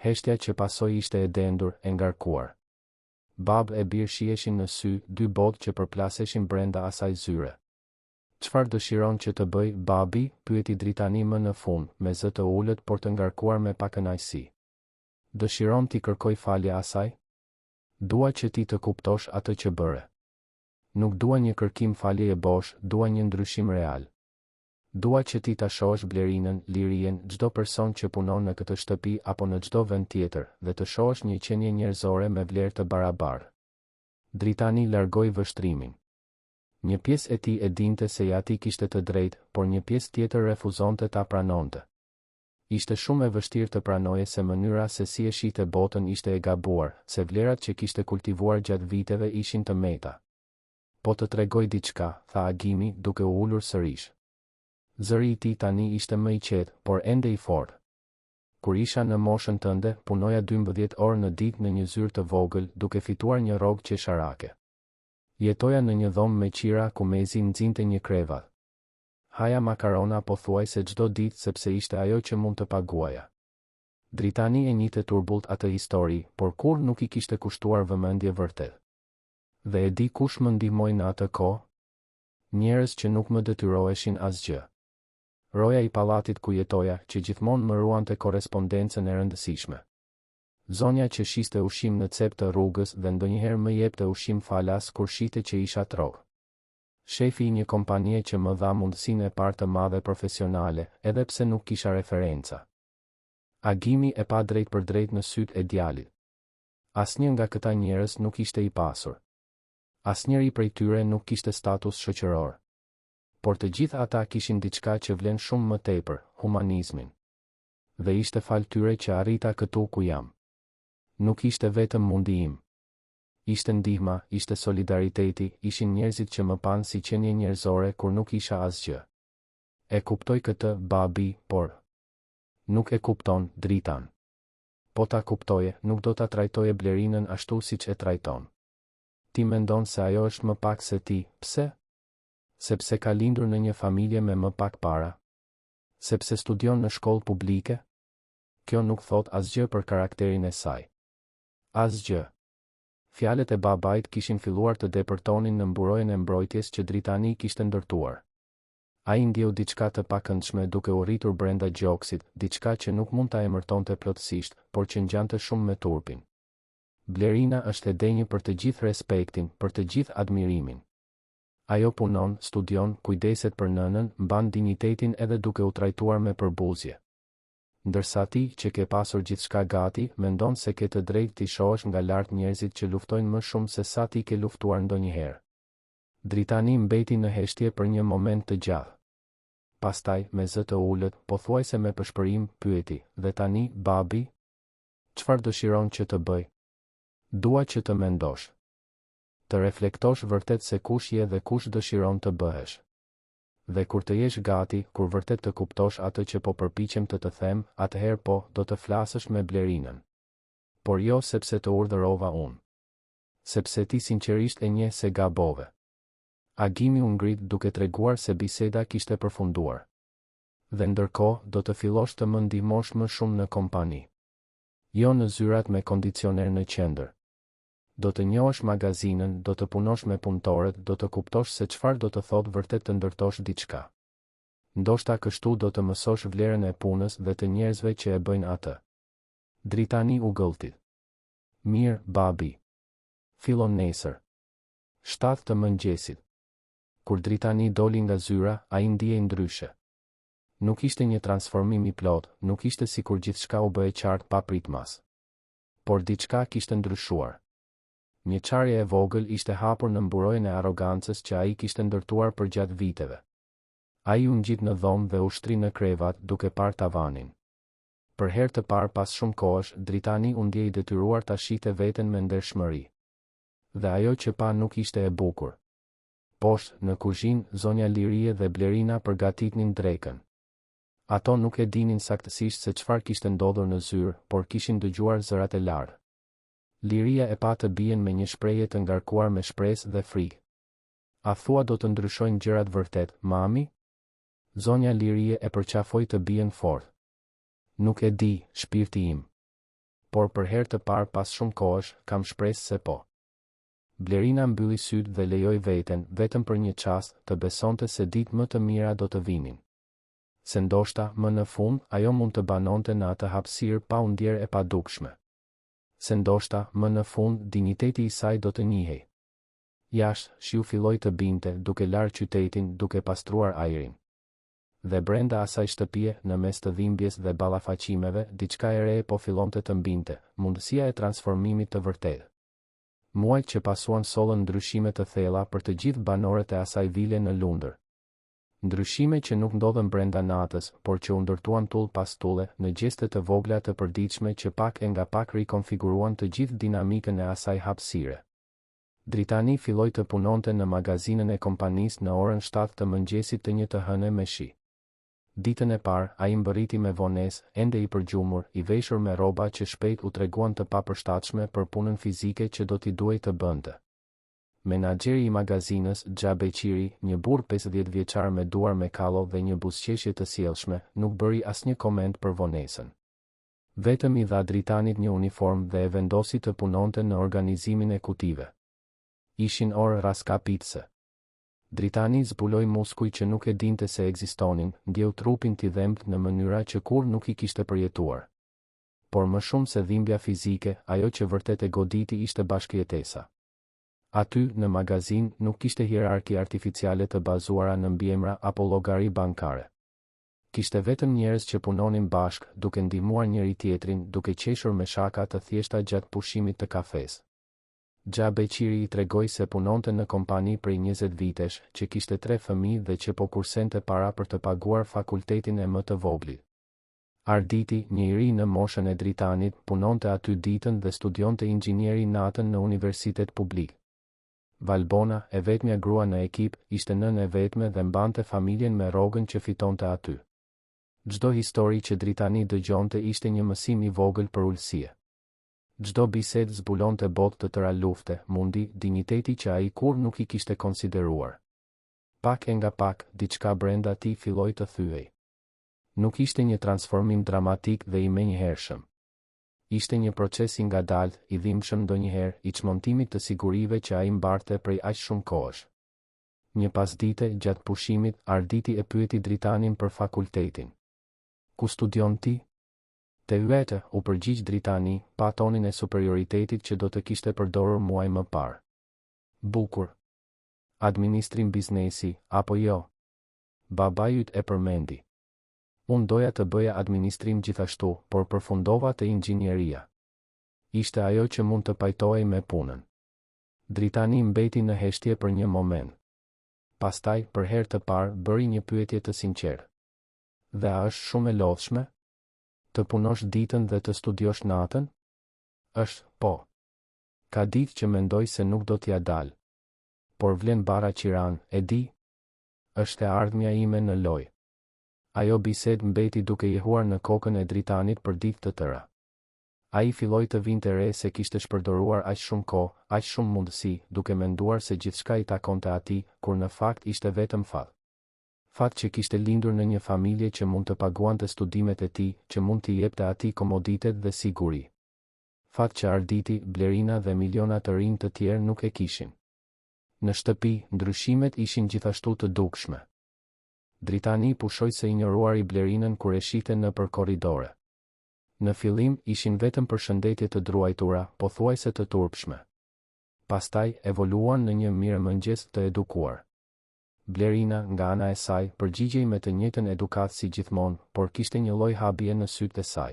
Heshtja që pasoi ishte e dendur, e ngarkuar. Babë e bir shiheshin në sy, dy botë që përplaseshin brenda asaj zyre. Çfarë dëshiron që të bëj, babi? pyeti Dritani më në fund, me zë të ulët por të ngarkuar me pakënaqësi. Dëshiron t'i kërkoj falje asaj? Dua që ti të kuptosh atë që bëre. Nuk dua një kërkim faljeje bosh, dua një ndryshim real. Dua që ti ta shohësh Blerinën, Lirien, çdo person që punon në këtë shtëpi apo në çdo vend tjetër, dhe të shohësh një qenie njerëzore me vlerë të barabartë. Dritani largoi vështrimin. Një pjesë e tij e dinte se i ati kishte të drejtë, por një pjesë tjetër refuzonte ta pranonte. Ishte shumë e vështirë të pranoje se mënyra se si e shihte botën ishte e gabuar, se vlerat që kishte kultivuar gjatë viteve ishin të meta. Po të tregoj diçka, tha Agimi, duke u ulur sërish. Zëri i tij tani ishte më i qetë, por ende i fortë. Kur isha në moshën tënde, punoja 12 orë në ditë në një zyrë të vogël, duke fituar një rrogë qesharake. Jetoja në një dhomë me qira ku mezi nxinte një krevat. Haja makarona pothuajse çdo ditë sepse ishte ajo që mund të paguaja. Dritani e njihte turbullt atë histori, por kurrë nuk i kishte kushtuar vëmendje vërtet. Dhe e di kush më ndihmoi në atë kohë? Njerëz që nuk më detyroheshin asgjë. Roja i pallatit ku jetoja, që gjithmonë më ruante korrespondencën e rëndësishme. Zonja që shiste ushqim në cep të rrugës dhe ndonjëherë më jepte ushqim falas kur shihte që isha trok. Shefi i një kompanie që më dha mundësinë e parë të madhe profesionale, edhe pse nuk kisha referenca. Agimi e pa drejtpërdrejt në sytë e djalit. Asnjë nga këta njerëz nuk ishte i pasur. Asnjëri prej tyre nuk kishte status shoqëror. Por të gjithë ata kishin diçka që vlen shumë më tepër, humanizmin. Dhe ishte falë tyre që arrita këtu ku jam. Nuk ishte vetëm mundi im. Ishte ndihma, ishte solidariteti, ishin njerëzit që më panë si qenie njerëzore kur nuk isha asgjë. E kuptoj këtë, babi, por Nuk e kupton, Dritan. Po ta kuptoje, nuk do ta trajtoje Blerinën ashtu siç e trajton. Ti mendon se ajo është më pak se ti, pse? Sepse ka lindur në një familje me më pak para? Sepse studion në shkollë publike? Kjo nuk thotë asgjë për karakterin e saj. Asgjë. Fjalët e babait kishin filluar të depërtonin në mburojën e mbrojtjes që Dritani kishte ndërtuar. Ai ndjeu diçka të pakëndshme duke u rritur brenda gjoksit, diçka që nuk mund ta emërtonte plotësisht, por që ngjante shumë me turpin. Blerina është e denjë për të gjithë respektin, për të gjithë admirimin. Ajo punon, studion, kujdeset për nënën, mban dinjitetin edhe duke u trajtuar me përbuzje. Ndërsa ti, që ke pasur gjithçka gati, mendon se ke të drejtë t'i shohësh nga lart njerëzit që luftojnë më shumë se sa ti ke luftuar ndonjëherë. Dritani mbeti në heshtje për një moment të gjatë. Pastaj, me zë të ulët, pothuajse me pëshpërimë, pyeti, Dhe tani, babi? Çfarë dëshiron që të bëj? Dua që të mendosh. Të reflektosh vërtet se kush je dhe kush dëshiron të bëhesh. Dhe kur të jesh gati, kur vërtet të kuptosh atë që po përpiqem të të them, atëherë po, do të flasësh me Blerinën. Por jo sepse të urdhërova unë. Sepse ti sinqerisht e njeh se gabove. Agimi u ngrit duke treguar se biseda kishte përfunduar. Dhe ndërkohë, do të fillosh të më ndihmosh më shumë në kompani. Jo në zyrat me kondicioner në qendër. Do të njohësh magazinën, do të punosh me punëtorët, do të kuptosh se çfarë do të thotë vërtet të ndërtosh diçka. Ndoshta kështu do të mësosh vlerën e punës dhe të njerëzve që e bëjnë atë. Dritani u gëlltit. Mirë, babi. Fillon nesër. 7 të mëngjesit. Kur Dritani doli nga zyra, ai ndihej ndryshe. Nuk ishte një transformim i plotë, nuk ishte sikur gjithçka u bë e qartë papritmas. Por diçka kishte ndryshuar. Një çarje e vogël ishte hapur në mburojën e arrogancës që ai kishte ndërtuar përgjatë viteve. Ai u ngjit në dhomë dhe u shtri në krevat duke parë tavanin. Për herë të parë pas shumë kohësh, Dritani u ndje i detyruar ta shihte veten me ndershmëri. Dhe ajo që pa nuk ishte e bukur. Poshtë, në kuzhinë, zonja Lirie dhe Blerina përgatitnin drekën. Ato nuk e dinin saktësisht se çfarë kishte ndodhur në zyrë, por kishin dëgjuar zërat e lartë. Liria e pa të bijën me një shprehje të ngarkuar me shpresë dhe frikë. A thua do të ndryshojnë gjërat vërtet, mami? Zonja Lirie e përqafoi të bijën fort. Nuk e di, shpirti im. Por për herë të parë pas shumë kohësh, kam shpresë se po. Blerina mbylli sytë dhe lejoi veten, vetëm për një çast, të besonte se ditë më të mira do të vinin. Se ndoshta, më në fund, ajo mund të banonte në atë hapësirë pa u ndjerë e padukshme. Se ndoshta, më në fund, dinjiteti i saj do të njihej. Jashtë, shiu filloi të binte, duke larë qytetin, duke pastruar ajrin. Dhe brenda asaj shtëpie, në mes të dhimbjes dhe ballafaqimeve, diçka e re po fillonte të mbinte, mundësia e transformimit të vërtetë. Muajt që pasuan sollën ndryshime të thella për të gjithë banorët e asaj vile në Lundër. Ndryshime që nuk ndodhën brenda natës, por që u ndërtuan tullë pas tulle, në gjeste të vogla të përditshme që pak e nga pak rikonfiguruan të gjithë dinamikën e asaj hapësire. Dritani filloi të punonte në magazinën e kompanisë në orën 7 të mëngjesit të një të hëne me shi. Ditën e parë, ai mbërriti me vonesë, ende i përgjumur, i veshur me rroba që shpejt u treguan të papërshtatshme për punën fizike që do t'i duhej të bënte. Menaxheri i magazinës, Xha Beqiri, një burrë 50 vjeçar me duar me kallo dhe një buzëqeshje të sjellshme, nuk bëri asnjë koment për vonesën. Vetëm i dha Dritanit një uniformë dhe e vendosi të punonte në organizimin e kutive. Ishin orë rraskapitëse. Dritani zbuloi muskuj që nuk e dinte se ekzistonin, ndjeu trupin t'i dhembte në mënyra që kurrë nuk i kishte përjetuar. Por më shumë se dhimbja fizike, ajo që vërtet e goditi ishte bashkëjetesa. Aty, në magazinë, nuk kishte hierarki artificiale të bazuara në mbiemra apo llogari bankare. Kishte vetëm njerëz që punonin bashkë, duke ndihmuar njëri-tjetrin, duke qeshur me shaka të thjeshta gjatë pushimit të kafesë. Xha Beqiri i tregoi se punonte në kompani prej 20 vitesh, që kishte tre fëmijë dhe që po kursente para për të paguar fakultetin e më të voglit. Arditi, një i ri në moshën e Dritanit, punonte aty ditën dhe studionte inxhinieri natën në universitet publik. Valbona, e vetmja grua në ekip, ishte nënë e vetme dhe mbante familjen me rrogën që fitonte aty. Çdo histori që Dritani dëgjonte ishte një mësim i vogël përulësie. Çdo bisedë zbulonte botë të tëra lufte, mundi, dinjiteti që ai kurrë nuk i kishte konsideruar. Pak e nga pak, diçka brenda tij filloi të thyhej. Nuk ishte një transformim dramatik dhe i menjëhershëm. Ishte një proces i ngadaltë, i dhimbshëm ndonjëherë, i çmontimit të sigurive që ai mbarte prej aq shumë kohësh. Një pasdite, gjatë pushimit, Arditi e pyeti Dritanin për fakultetin. Ku studion ti? Te UET, u përgjigj Dritani, pa tonin e superioritetit që do të kishte përdorur muaj më parë. Bukur. Administrim biznesi, apo jo? Babai yt e përmendi. Unë doja të bëja administrim gjithashtu, por përfundova te inxhinieria. Ishte ajo që mund të pajtohej me punën. Dritani mbeti në heshtje për një moment. Pastaj, për herë të parë, bëri një pyetje të sinqertë. Dhe a është shumë e lodhshme? Të punosh ditën dhe të studiosh natën? Është, po. Ka ditë që mendoj se nuk do t'ia dal. Por vlen barra qiranë, e di? Është e ardhmja ime në lojë. Ajo bisedë mbeti duke jehuar në kokën e Dritanit për ditë të tëra. Ai filloi të vinte re se kishte shpërdoruar aq shumë kohë, aq shumë mundësi, duke menduar se gjithçka i takonte atij, kur në fakt ishte vetëm fat. Fat që kishte lindur në një familje që mund të paguante studimet e tij, që mund t'i jepte atij komoditet dhe siguri. Fat që Arditi, Blerina dhe miliona të rinj të tjerë nuk e kishin. Në shtëpi, ndryshimet ishin gjithashtu të dukshme. Dritani pushoi së injoruari Blerinën kur e shihte nëpër korridore. Në fillim, ishin vetëm përshëndetje të druajtura, pothuajse të turpshme. Pastaj, evoluuan në një mirëmëngjes të edukuar. Blerina, nga ana e saj, përgjigjej me të njëjtën edukatë si gjithmonë, por kishte një lloj habie në sytë e saj.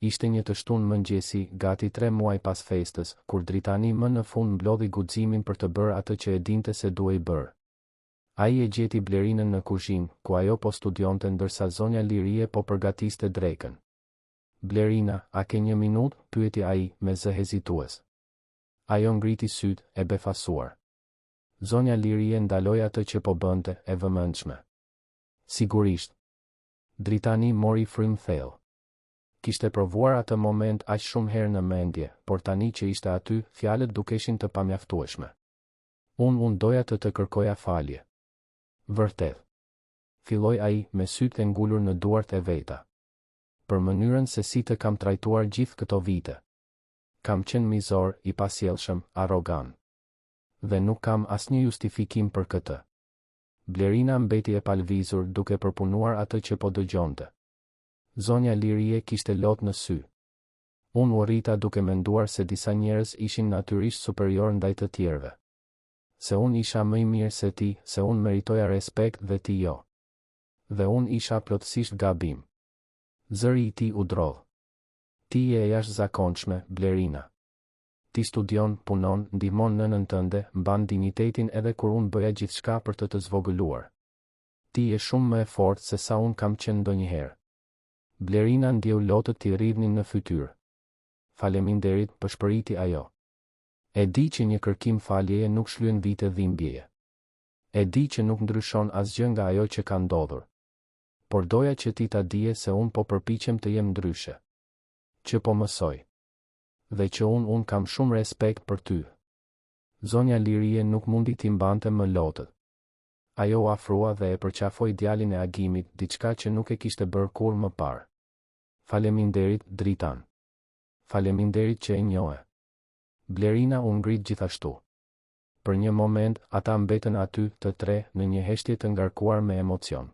Ishte një të shtunë mëngjesi, gati tre muaj pas festës, kur Dritani më në fund mblodhi guximin për të bërë atë që e dinte se duhej bërë. Ai e gjeti Blerinën në kuzhinë, ku ajo po studionte ndërsa zonja Lirie po përgatiste drekën. Blerina, a ke një minutë? pyeti ai, me zë hezitues. Ajo ngriti sytë, e befasuar. Zonja Lirie ndaloi atë që po bënte, e vëmendshme. Sigurisht. Dritani mori frymë thellë. Kishte provuar atë moment aq shumë herë në mendje, por tani që ishte aty, fjalët dukeshin të pamjaftueshme. Unë unë doja të të kërkoja falje. Vërtet. Filloi ai, me sytë e ngulur në duart e veta. Për mënyrën se si të kam trajtuar gjithë këto vite. Kam qenë mizor, i pasjellshëm, arrogant. Dhe nuk kam asnjë justifikim për këtë. Blerina mbeti e palëvizur duke përpunuar atë që po dëgjonte. Zonja Lirie kishte lot në sy. Unë u rrita duke menduar se disa njerëz ishin natyrisht superiorë ndaj të tjerëve. Se unë isha më i mirë se ti, se unë meritoja respekt dhe ti jo. Dhe unë isha plotësisht gabim. Zëri i tij u drodh. Ti je e jashtëzakonshme, Blerina. Ti studion, punon, ndihmon nënën tënde, mban dinjitetin edhe kur unë bëja gjithçka për të të zvogëluar. Ti je shumë më e fortë se sa unë kam qenë ndonjëherë. Blerina ndjeu lotët t'i rridhnin në fytyrë. Faleminderit, pëshpëriti ajo. E di që një kërkim faljeje nuk shlyen vite dhimbjeje. E di që nuk ndryshon asgjë nga ajo që ka ndodhur. Por doja që ti ta dije se unë po përpiqem të jem ndryshe. Që po mësoj. Dhe që unë unë kam shumë respekt për ty. Zonja Lirie nuk mundi t'i mbante më lotët. Ajo u afrua dhe e përqafoi djalin e Agimit, diçka që nuk e kishte bërë kurrë më parë. Faleminderit, Dritan. Faleminderit që e njohe. Blerina u ngrit gjithashtu. Për një moment, ata mbetën aty, të tre, në një heshtje të ngarkuar me emocion.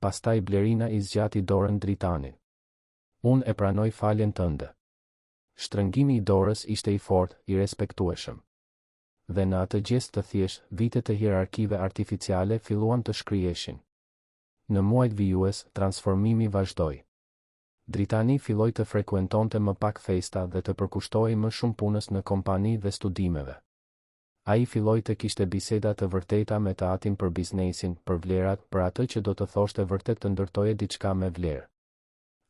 Pastaj Blerina i zgjati dorën Dritanit. Unë e pranoj faljen tënde. Shtrëngimi i dorës ishte i fortë, i respektueshëm. Dhe në atë gjest të thjeshtë, vite të hierarkive artificiale filluan të shkriheshin. Në muajt vijues, transformimi vazhdoi. Dritani filloi të frekuentonte më pak festa dhe të përkushtohej më shumë punës në kompani dhe studimeve. Ai filloi të kishte biseda të vërteta me të atin për biznesin, për vlerat, për atë që do të thoshte vërtet të ndërtoje diçka me vlerë.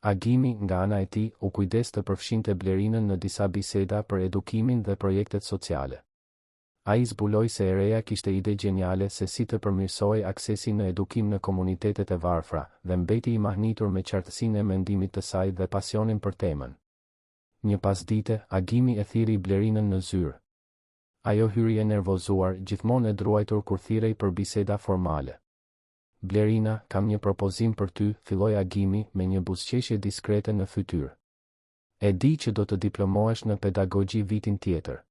Agimi, nga ana e tij, u kujdes të përfshinte Blerinën në disa biseda për edukimin dhe projektet sociale. Ai zbuloi se e reja kishte ide gjeniale se si të përmirësohej aksesi në edukim në komunitetet e varfra, dhe mbeti i mahnitur me qartësinë e mendimit të saj dhe pasionin për temën. Një pasdite, Agimi e thirri Blerinën në zyrë. Ajo hyri e nervozuar, gjithmonë e druajtur kur thirrej për biseda formale. Blerina, kam një propozim për ty, filloi Agimi, me një buzëqeshje diskrete në fytyrë. E di që do të diplomohesh në pedagogji vitin tjetër.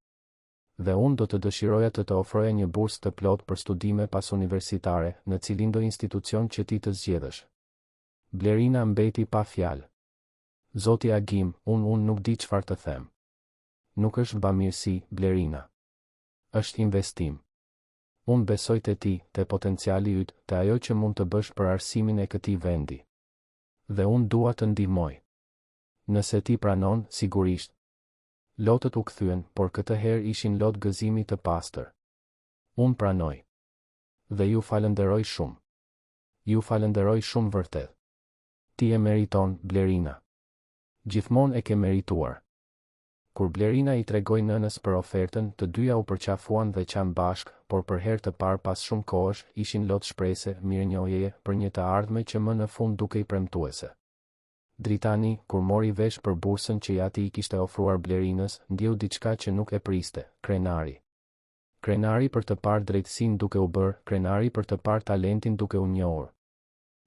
Dhe unë do të dëshiroja të të ofroja një bursë të plotë për studime pasuniversitare, në cilindo institucion që ti të zgjedhësh. Blerina mbeti pa fjalë. Zoti Agim, unë unë nuk di çfarë të them. Nuk është bamirësi, Blerina. Është investim. Unë besoj te ti, te potenciali yt, te ajo që mund të bësh për arsimin e këtij vendi. Dhe unë dua të ndihmoj. Nëse ti pranon, sigurisht. Lotët u kthyen, por këtë herë ishin lot gëzimi të pastër. Unë pranoj. Dhe ju falënderoj shumë. Ju falënderoj shumë vërtet. Ti e meriton, Blerina. Gjithmonë e ke merituar. Kur Blerina i tregoi nënës për ofertën, të dyja u përqafuan dhe qanë bashkë, por për herë të parë pas shumë kohësh, ishin lot shprese, mirënjohjeje, për një të ardhme që më në fund dukej premtuese. Dritani, kur mori vesh për bursën që i ati i kishte ofruar Blerinës, ndjeu diçka që nuk e priste, krenari. Krenari për të parë drejtësinë duke u bërë, krenari për të parë talentin duke u njohur.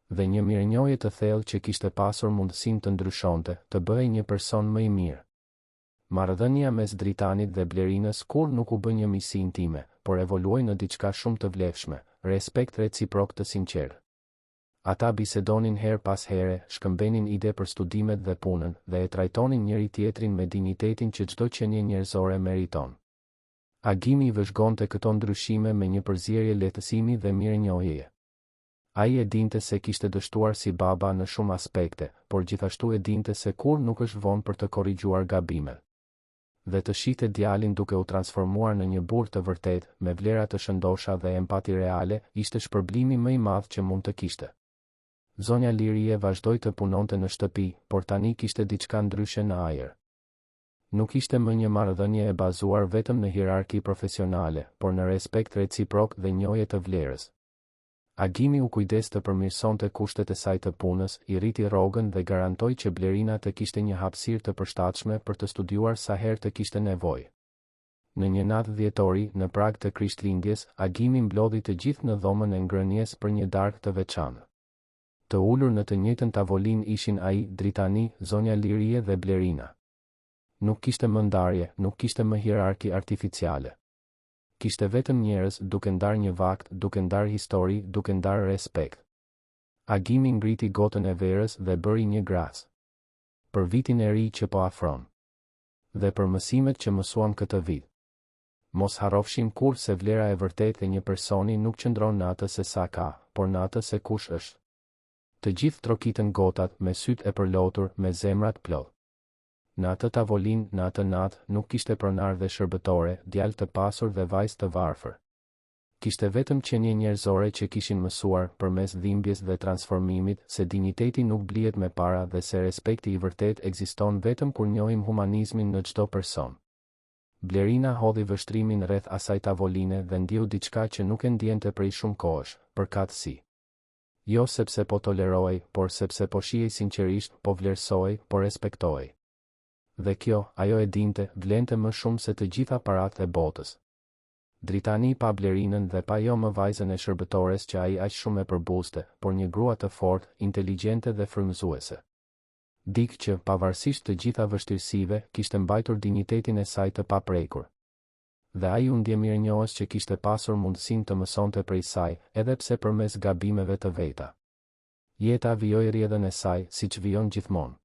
Dhe një mirënjohje të thellë që kishte pasur mundësinë të ndryshonte, të bëhej një person më i mirë. Marrëdhënia mes Dritanit dhe Blerinës kurrë nuk u bë një miqësi intime, por evoluoi në diçka shumë të vlefshme, respekt reciprok të sinqertë. Ata bisedonin herë pas here, shkëmbenin ide për studimet dhe punën, dhe e trajtonin njëri-tjetrin me dinjitetin që çdo qenie njerëzore meriton. Agimi i vëzhgonte këto ndryshime me një përzierje lehtësimi dhe mirënjohjeje. Ai e dinte se kishte dështuar si baba në shumë aspekte, por gjithashtu e dinte se kurrë nuk është vonë për të korrigjuar gabimet. Dhe të shihte djalin duke u transformuar në një burrë të vërtetë, me vlera të shëndosha dhe empati reale, ishte shpërblimi më i madh që mund të kishte. Zonja Lirie vazhdoi të punonte në shtëpi, por tani kishte diçka ndryshe në ajër. Nuk ishte më një marrëdhënie e bazuar vetëm në hierarki profesionale, por në respekt reciprok dhe njohje të vlerës. Agimi u kujdes të përmirësonte kushtet e saj të punës, i rriti rrogën dhe garantoi që Blerina të kishte një hapësirë të përshtatshme për të studiuar sa herë të kishte nevojë. Në një natë dhjetori, në prag të Krishtlindjes, Agimi mblodhi të gjithë në dhomën e ngrënies për një darkë të veçantë. Të ulur në të njëjtën tavolinë ishin ai, Dritani, zonja Lirie dhe Blerina. Nuk kishte më ndarje, nuk kishte më hierarki artificiale. Kishte vetëm njerëz, duke ndarë një vakt, duke ndarë histori, duke ndarë respekt. Agimi ngriti gotën e verës dhe bëri një gracë. Për vitin e ri që po afron. Dhe për mësimet që mësuam këtë vit. Mos harrofshim kurrë se vlera e vërtetë e një personi nuk qëndron në atë se sa ka, por në atë se kush është. Të gjithë trokitën gotat, me sytë e përlotur, me zemrat plot. Në atë tavolinë, në atë natë, nuk kishte pronar dhe shërbëtore, djalë të pasur dhe vajzë të varfër. Kishte vetëm qenie njerëzore që kishin mësuar, përmes dhimbjes dhe transformimit, se dinjiteti nuk blihet me para dhe se respekti i vërtetë ekziston vetëm kur njohim humanizmin në çdo person. Blerina hodhi vështrimin rreth asaj tavoline dhe ndjeu diçka që nuk e ndiente prej shumë kohësh, përkatësi. Jo sepse po tolerohej, por sepse po shihej sinqerisht, po vlerësohej, po respektohej. Dhe kjo, ajo e dinte, vlente më shumë se të gjitha paratë e botës. Dritani pa Blerinën dhe pa jo më vajzën e shërbëtores që ai aq shumë e përbuzte, por një grua të fortë, inteligjente dhe frymëzuese. Dikë që, pavarësisht të gjitha vështirësive, kishte mbajtur dinjitetin e saj të paprekur. Dhe ai u ndje mirënjohës që kishte pasur mundësinë të mësonte prej saj, edhe pse përmes gabimeve të veta. Jeta vijoi rrjedhën e saj, siç vijon gjithmonë.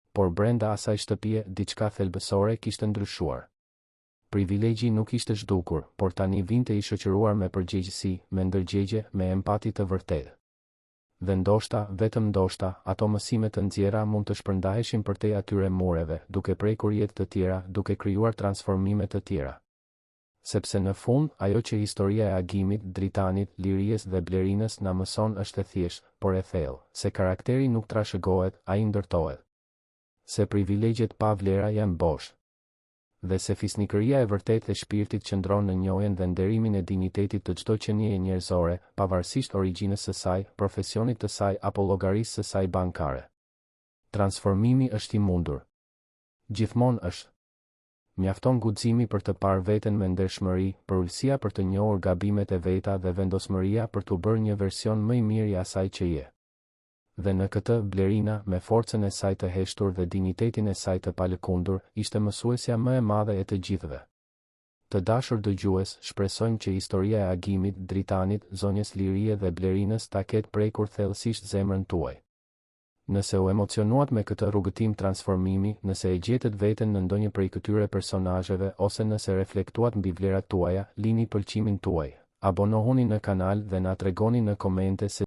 Por brenda asaj shtëpie, diçka thelbësore kishte ndryshuar. Privilegji nuk ishte zhdukur, por tani vinte i shoqëruar me përgjegjësi, me ndërgjegje, me empati të vërtetë. Dhe ndoshta, vetëm ndoshta, ato mësime të nxjerra mund të shpërndaheshin përtej atyre mureve, duke prekur jetë të tjera, duke krijuar transformime të tjera. Sepse në fund, ajo që historia e Agimit, Dritanit, Liries dhe Blerinës na mëson është e thjeshtë, por e thellë, se karakteri nuk trashëgohet, ai ndërtohet. Se privilegjet pa vlera janë bosh. Dhe se fisnikëria e vërtetë e shpirtit qëndron në njohjen dhe nderimin e dinjitetit të çdo qenieje njerëzore, pavarësisht origjinës së saj, profesionit të saj apo llogarisë së saj bankare. Transformimi është i mundur. Gjithmonë është. Mjafton guximi për të parë veten me ndershmëri, përulësia për të njohur gabimet e veta dhe vendosmëria për t'u bërë një version më i mirë i asaj që je. Dhe në këtë, Blerina, me forcën e saj të heshtur dhe dinjitetin e saj të palëkundur, ishte mësuesja më e madhe e të gjithëve. Të dashur dëgjues, shpresojmë që historia e Agimit, Dritanit, zonjës Lirie dhe Blerinës ta ketë prekur thellësisht zemrën tuaj. Nëse u emocionuat me këtë rrugëtim transformimi, nëse e gjetët veten në ndonjë prej këtyre personazheve ose nëse reflektuat mbi vlerat tuaja, lini pëlqimin tuaj, abonohuni në kanal dhe na tregoni në komente se.